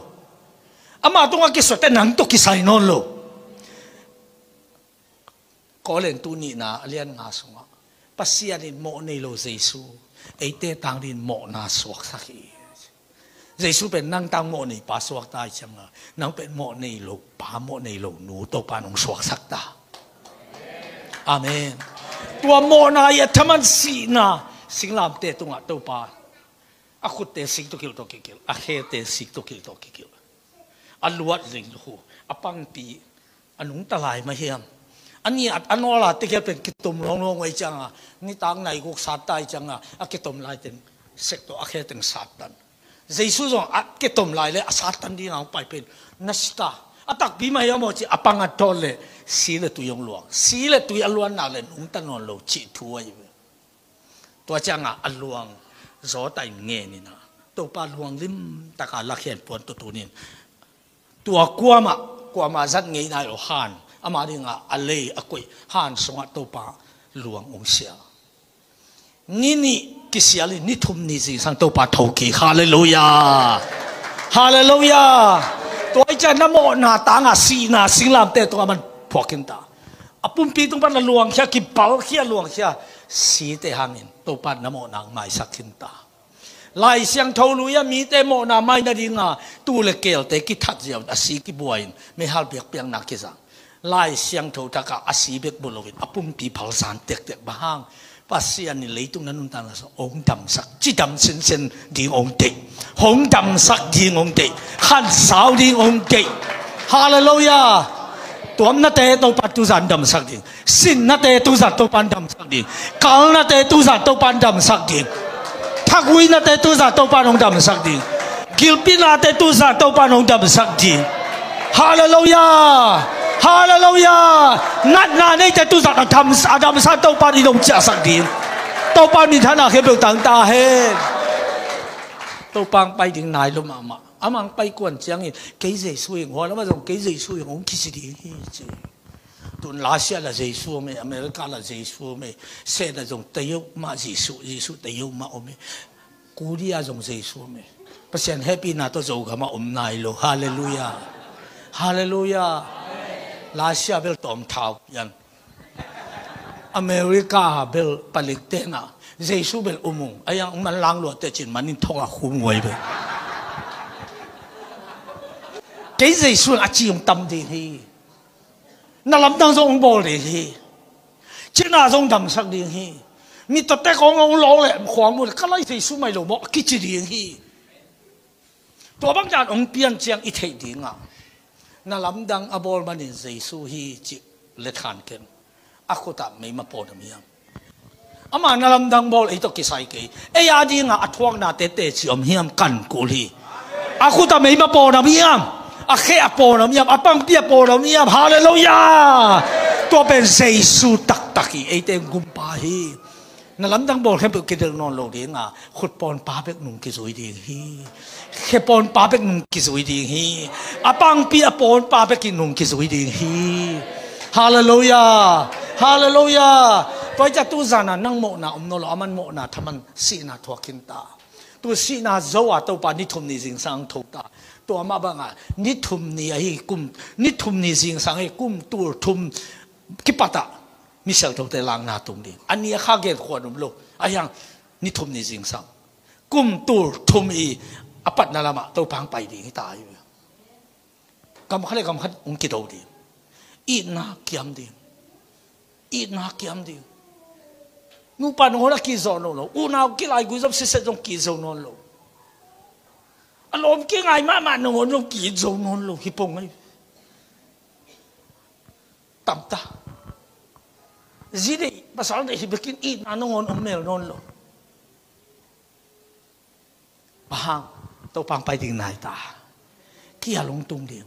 Ama tungah kisuan teh nang tawh kisai nawn lo. Korin tu nihna a lian nga sungah, Pasian in mawh nei lo Jesu eite tang dingin mawhna suaksak hi. Jesu pen nang tang mawh nei pa suakta ahih cianga, nang pen mawh nei lo pa, mawh nei lo nu Topa in hong suaksak ta. Amen. Tua mawhna i a thaman sihna, singlamteh tungah Topa a khutte sik tawh kilh tawh kikilh, a khete sik tawh kilh tawh kikilh, a luat linghu, a pangpi, a nungta lai mah hiam? A ni at a nawl a tekhiat pen kitom luangluang uh ahih cianga, nitak nai guk sat ta ahih cianga, a kitom lai teng sek tawh a khe teng sat tan. Jesu zong a kitom lai le a sat tan dingin hong pai pen na si ta. A takpi mah hiam aw ci, a pang a tawt le si le tui hong luang. Si le tui a luanna le nungta nawn lo cih thu ahi ve. Tua cianga a luang zawta in ngen in a, Topa luang limtaka lakhia in puan tawh tun in, tua kuamah, kuamah zat ngei nai lo han, ama dinga a lei a koih han sungah Topa luang hong sia. Ni nih kisial in ni thum ni zingsang Topa thokik. Halleluiah. Halleluiah. Tua ahih ciang na mawhna tanga sihna singlamteh tungah aman phuak khin ta. A pumpi tung pan a luangkhia, kipalkhia, luangkhia site hangin Topa in na mawhna hong maisak khin ta. Lai Siangtho lui-a mite mawhna mai nadinga tuu le keelte kithat ziau in, a si kibuai in, meihal biakpiakna kizang. Lai Siangtho thak ah a si bek mu loin a pumpi phal zan tektek. Bang hang? Pasian in leitung na nuntakna sung hong damsak, cidam sinsen ding hong deih, hong damsak ding hong deih, khansau ding hong deih. Halleluiah. Tuamnate Topan tuzan damsak ding, sinnate tuzan Topan damsak ding, kalnate tuzan Topan damsak ding, thakuinate tuzan Topan hong damsak ding, gilpihnate tuzan Topan hong damsak ding. Halleluiah. Halleluiah. Natna neite tuzan a dam, a damsak Topan i dong ciahsak ding. Topan minthanna khempeuh tang ta hen. Topan pai ding nai lo mahmah. Amang pai kuan ciangin kei Jesu ing, huan amah zong kei Jesu ing hong kici ding hi ci. Tun Russia la Jesu om e, America la Jesu om e, se la zong tayau mah Jesu, Jesu tayau mah om e. Korea zong Jesu om e. Pasian hehpihna tawh Zogam ah om nai lo. Halleluiah. Halleluiah. Russia bel tawm thau pian, America bel palik tena, Jesu bel um ung. Ayang man lang luat teh cin man in thong a khum huai bel. Kei Jesu a ci hong tam ding hi. Na lamdang zong hong bawl ding hi. Cina zong damsak ding hi. Mi tawh tek hong hong lawng le khuang mu le ka lai Jesu mai lo maw a kici ding hi. Tua bang dan hong pian ciang i theih dingah, na lamdang a bawl manin Jesu hi cih le than ken. A khutah meima paw na miam. Ama na lamdang bawl ei tawh kisai kei. Ei a dingah a thuakna tete ci om hiam kan kul hi. A khutah meima paw na miam. A khe a paw na miam. A pangpi a paw na miam. Halleluiah. Tua pen Jesu taktak hi. Eite gumpa hi. Na lamdang bawl khempeuh kidelh nawn lo dinga, khut pawnpa bek nung kizui ding hi. Khe pawnpa bek nung kizui ding hi. A pangpi a pawnpa bek in nung kizui ding hi. Halleluiah. Halleluiah. Tua hi ciah tuzana nang mawhna om nawn lo, aman mawhna thaman sihna thuak khin ta. Tu sihna zo a Topa ni thum ni zingsang tho ta. Tua mah banga ni thum ni ahi kum, ni thum ni zingsang ahi kum tul thum kipatah mi siangthote lakna tung ding. A ni a kha gen khuan um lo. A hiang ni thum ni zingsang, kum tul thum i a patna lamah Topa hong pai ding hi ta hi. Gam khat le gam khat hong kido ding. Itna kiam ding. Itna kiam ding. Nupa nung hon a kizo nawn lo. Unau kilaigui zom siset zong kizo nawn lo. A lawm kingai mahmah nung hon zong kizo nawn lo. Hi pong ngai. Tamta. Zi deih, pasal deih hi bekin itna nung hon om mel nawn lo. Bang hang? Topa hong pai ding nai ta. Kia lungtung ding.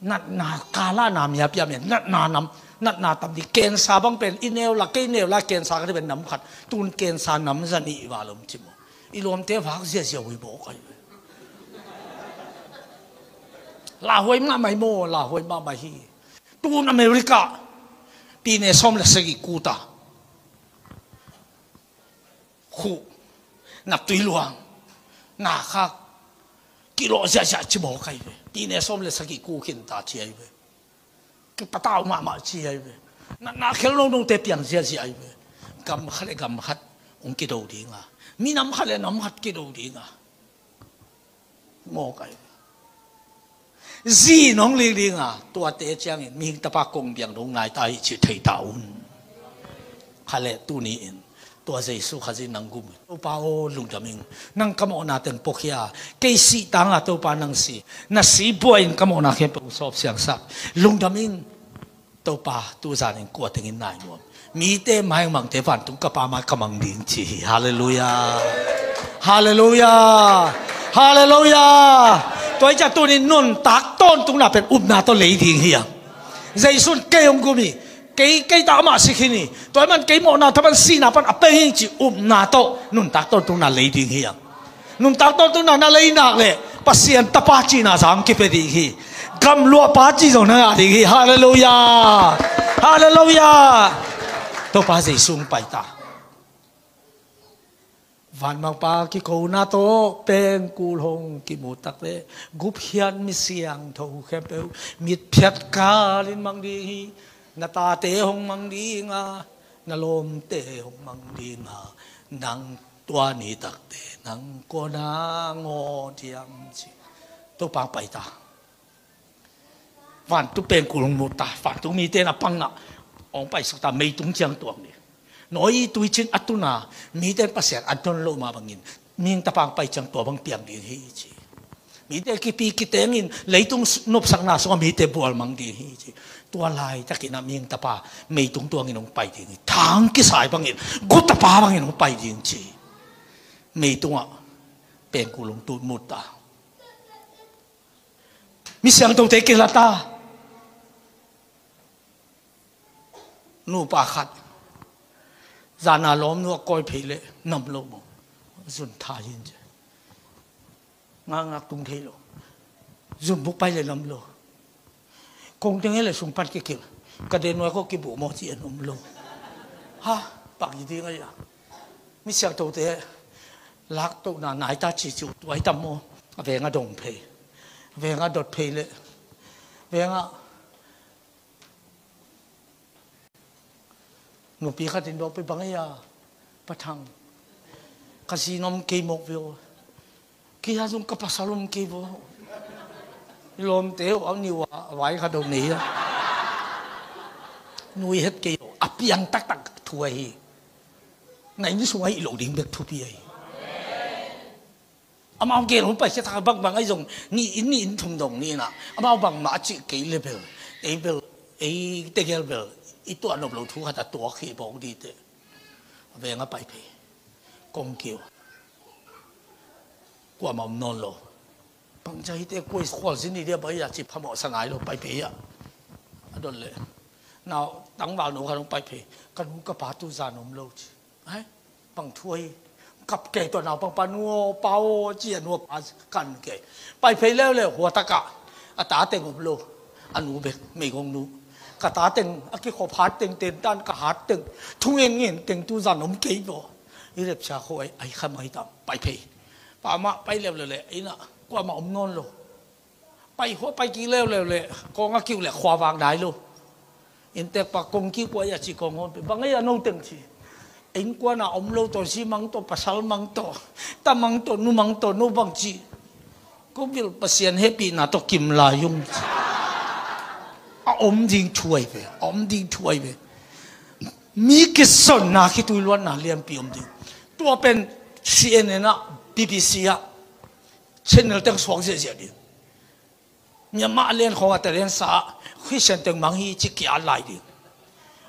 Natna kala na mia pia mia, natna nam, natna tam ding. Kensa bang pen i neu la, kei neu la, kensa ka ti pen nam khat. Tun kensa nam zan i va lom ci maw. I lawmte vak ziazia hui bawk ai. Lauhuai mahmah hi maw, lauhuai mahmah hi. Tun America pine sawm le sagih kuta. Khuh, na tui luang, na khak, kilawh ziahziah ci bawl kai ve. Pine sawm le sagih ku khin ta ci ai ve. Kipatau mahmah ci ai ve. Na, na khel nonote piang ziahziah ai ve. Gam khat le gam khat hong kido dinga, minam khat le nam khat kido dinga. Mawk ai. Zi nong lik dinga, tuate ciangin mihing tapa kong biang dong nai ta hi cih thei ta un. Kha le tuni in tua Jesu Khazih nang gum. Topa aw, lungdam ing. Nang ka mawhna teng puakhia. Kei sih tanga Topa nang si. Na si buai in ka mawhna khempeuh sawp siangsak. Lungdam ing. Topa, tuzan in kua tengin nai nuam. Mite mai hong mangte vantung ka Pa mai ka mang ding ci hi. Halleluiah. Halleluiah. Halleluiah. Tua hi ciah tunin nuntak tawntungna pen upna tawh lei ding hi a. Jesu in kei hong gum hi. Kei, kei ta amah si khin hi. Tua hi man kei mawhna thaman sihna pan a peng hi ci upna tawh nuntak tawntungna lei ding hi a. Nuntak tawntungna na lei nak leh Pasian tapa cihna zang kipia ding hi. Gamluah pa cih zong na ngah ding hi. Halleluiah. Halleluiah. Topa Jesu hong pai ta. Vanmangpa kikona tawh pengkul hong kimu tak leh gupkhiat mi siangtho khempeuh mitphiat kalin mang ding hi. Na tate hong mang dinga, na lawmte hong mang dinga, nang tua ni takte nang kona ngawh diam ci. Topa hong pai ta. Vantung pengkul hong mut ta, vantung mite na pang na hong paisuk ta, meitung ciang tuak ni. Nawi tuicin a tun a, mite in Pasian a don loh mah bangin mihing Tapa hong pai ciang tua bang piang ding hi ci. Mite kipi kitengin leitung nopsakna sungah mite bualmang ding hi ci. Tua laitakin a mihing Tapa meitung tuangin hong pai ding hi. Thang kisai bangin, gu tapa bangin hong pai ding ci. Meitungah pengkul hong tut mut ta. Mi siangthote kilat a, nupa khat zana lawmnu a kawi phei leh nam lo maw, zun tha hin ci. Ngakngak tung thei lo. Zun buk pai leh nam lo. Kong teng he leh sung pan kikil. Ka den nuai ko kibuh maw ci an om lo. Ha, pak i ding a ia. Mi siangthote laktohna nai ta ci ci uh tuai tam maw. A veng a dong phei. A veng a dot phei leh. Veng a nupi khat in dawk pei bang ei a, Pa Thang, ka zi na om kei mawk ve aw. Kei a zong ka pasal om kei ve aw. Lawmte aw, a niu a vai khat aw nei a. Nui het kei aw. A piang taktak thu ahi. Na inn sungah hih lo ding bek thupi ahi. Amau gel hun pai siatak bangbang ahi zong, ni in ni in thum dong ni na. Amau bangmah a cih kei le bel. Ei bel, ei tegel bel. I tuah nop lo thu khat a tuak hi bawk dite. A veng a pai phei. Kong kiu. Kuamah om nawn lo. Bangcia hite kuai khual zin ni dia bai a ci phamawh sa nai lo pai phei a. A dot le. Nau tangval no khat hong pai phei. Ka nu ka pa tu zan om lo ci. Ai, bang thu ahi. Kap kei tua naupang pa nu aw, pa aw, ci a nu a pa kan kei. Pai phei leuleu hua takah. A ta teng om lo. A nu bek, meigong nu. Ka ta teng, a kikhop hat teng, ten tan ka hat teng. Thungen ngen teng tu zan om kei baw. I repcia kho ai, ai kham ai tam. Pai phei. Pa mah pai leuleu le, ina, kuamah om nawn lo. Pai hua pai kik leuleu le, kong a kiu le, khua vak nai lo. Inntek pa kong kik kua ia ci kong hon pe. Bang ei a no teng ci. Innkuan a om lo tawh, zi mang tawh, pasal mang tawh, ta mang tawh, nu mang tawh, no bang ci. Ko vil Pasian hehpihna tawh kim lai ung ci. A om ding thu ahi ve, a om ding thu ahi ve. Mi kisonna khitui luanna lianpi om ding. Tua pen C N N ah, B B C ah, channel teng suak ziahziah ding. Myanmar a lian khawng a Thailand sa ah Christian teng mang hi ci kia lai ding.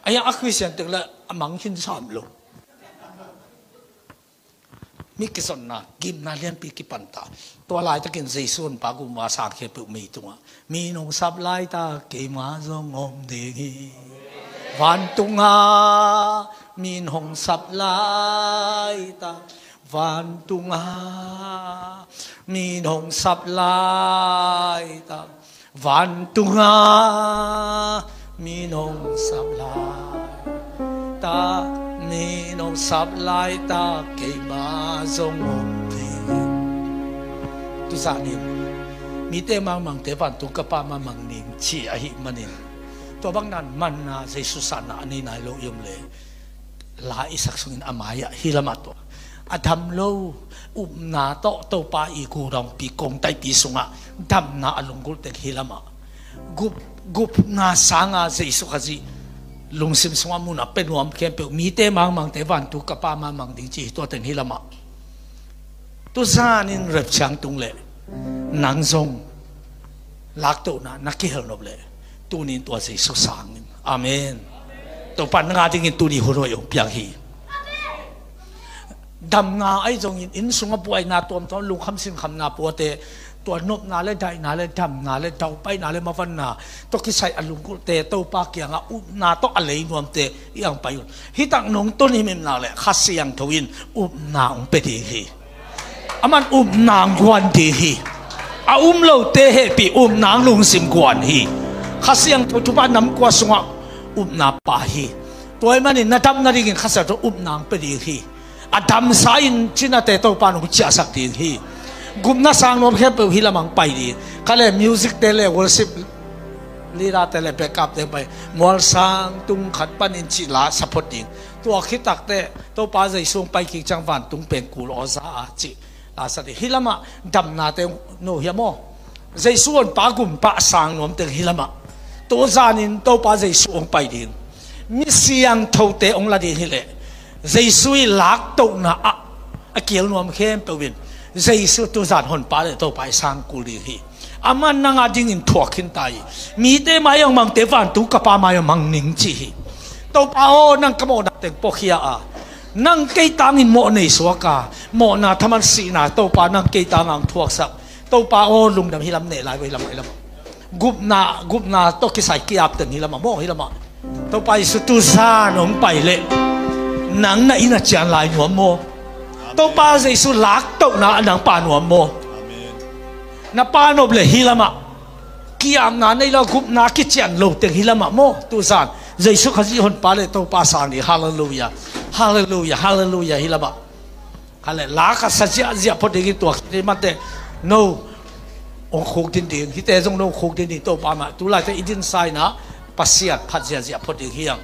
A hiang a Christian teng le a mang khin sam lo. Mi kisonna, gimna lianpi kipan ta. Tua laitakin Jesu honpa gumpa sang khempeuh mei tungah. Mi nong sap laita keima zong om ding hi. Vantungah, mi nong sap laita. Vantungah, mi nong sap laita. Vantungah, mi nong sap laita. Mi nong sap laita. Keima zong om ding. Tuzanin. Mite mangmangte vantung ka pa mangmang ning ci ahih manin. Tua bang nan manna Jesu sanna a nei nai lo i om le. La i sak sungin a mai-ah hi lamah tua. A dam lo, upna tawh Topa i gudangpi kong taipi sungah damna a lunggulh teng hi lamah. Gup, gupna sanga Jesu Khazih lungsim sungah munah pia nuam khempeuh mite mangmangte vantung ka pa mangmang ding ci hi tua teng hi lamah. Tuzanin rapture tung leh nang zong laktohna na kihel nop leh tunin tua Jesu sangin. Amen. Topa nang a dingin tuni hun hoih hong piang hi. Damna ahi zongin inn sungah buaina tuamtuam, lungkham sinkhamna puate, tua nopna le daihna le damna le daupaina le mavanna tawh kisai a lunggulhte Topa kiangah upna tawh a lei nuamte i ang pai un. Hitak nong tun himhim nak le Kha Siangtho in upna hong pia ding hi. Aman upna hong guan ding hi. A um lote hehpih upna hong lungsim guan hi. Kha Siangtho thupha nam kua sungah upna pia hi. Tua ahih manin na dam nadingin Kha Siangtho upna hong pia ding hi. A damsa in cinate Topa in hong ciahsak ding hi. Gupna sang nuam khempeuh hi lamah hong pai ding. Kha le music te le worship leader te le backup te pai. Mualsang tung khat panin cih la support ding. Tua khit takte Topa Jesu hong pai kik ciang vantung pengkul aw za a cih la sa ding. Hi lamah damnate no hiam aw. Jesu honpa gumpa sang nuam teng hi lamah. Tuzanin Topa Jesu hong pai ding, mi siangthote hong la ding hileh, Jesu i laktohna ah a kil nuam khempeuh in Jesu tuzan honpa le Topa i sang kul ding hi. Amah nang a dingin thuak khin ta hi. Mite mai-ah hong mangte vantung ka Pa mai-ah hong mang ning ci hi. Topa aw, nang ka mawhna teng puakhia a, nang kei tangin mawh nei suak a, mawhna thaman sihna Topa nang kei tangah hong thuaksak. Topa aw, lungdam hi lam, neh lai uh hi lam, hi lam. Gupna, gupna tawh kisai ki-ap teng hi lam ah maw, hi lam ah. Topa Jesu tuzan hong pai leh nang na inn a cian lai nuam maw? Topa Jesu laktohna ah nang pa nuam maw? Na pa nop leh hi lam ah, ki-apna nei lo, gupna kician lo teng hi lam ah maw? Tuzan Jesu Khazih honpa le Topa sang ni. Halleluiah. Halleluiah. Halleluiah. Hi lam ah. Kha le la ka sa ziahziah phot dingin tuak hi mate. No hong khuk din ding, hite zong no hong khuk din ding Topa mah. Tulaite i dinsa in ah Pasian phat ziahziah phot ding hi hang.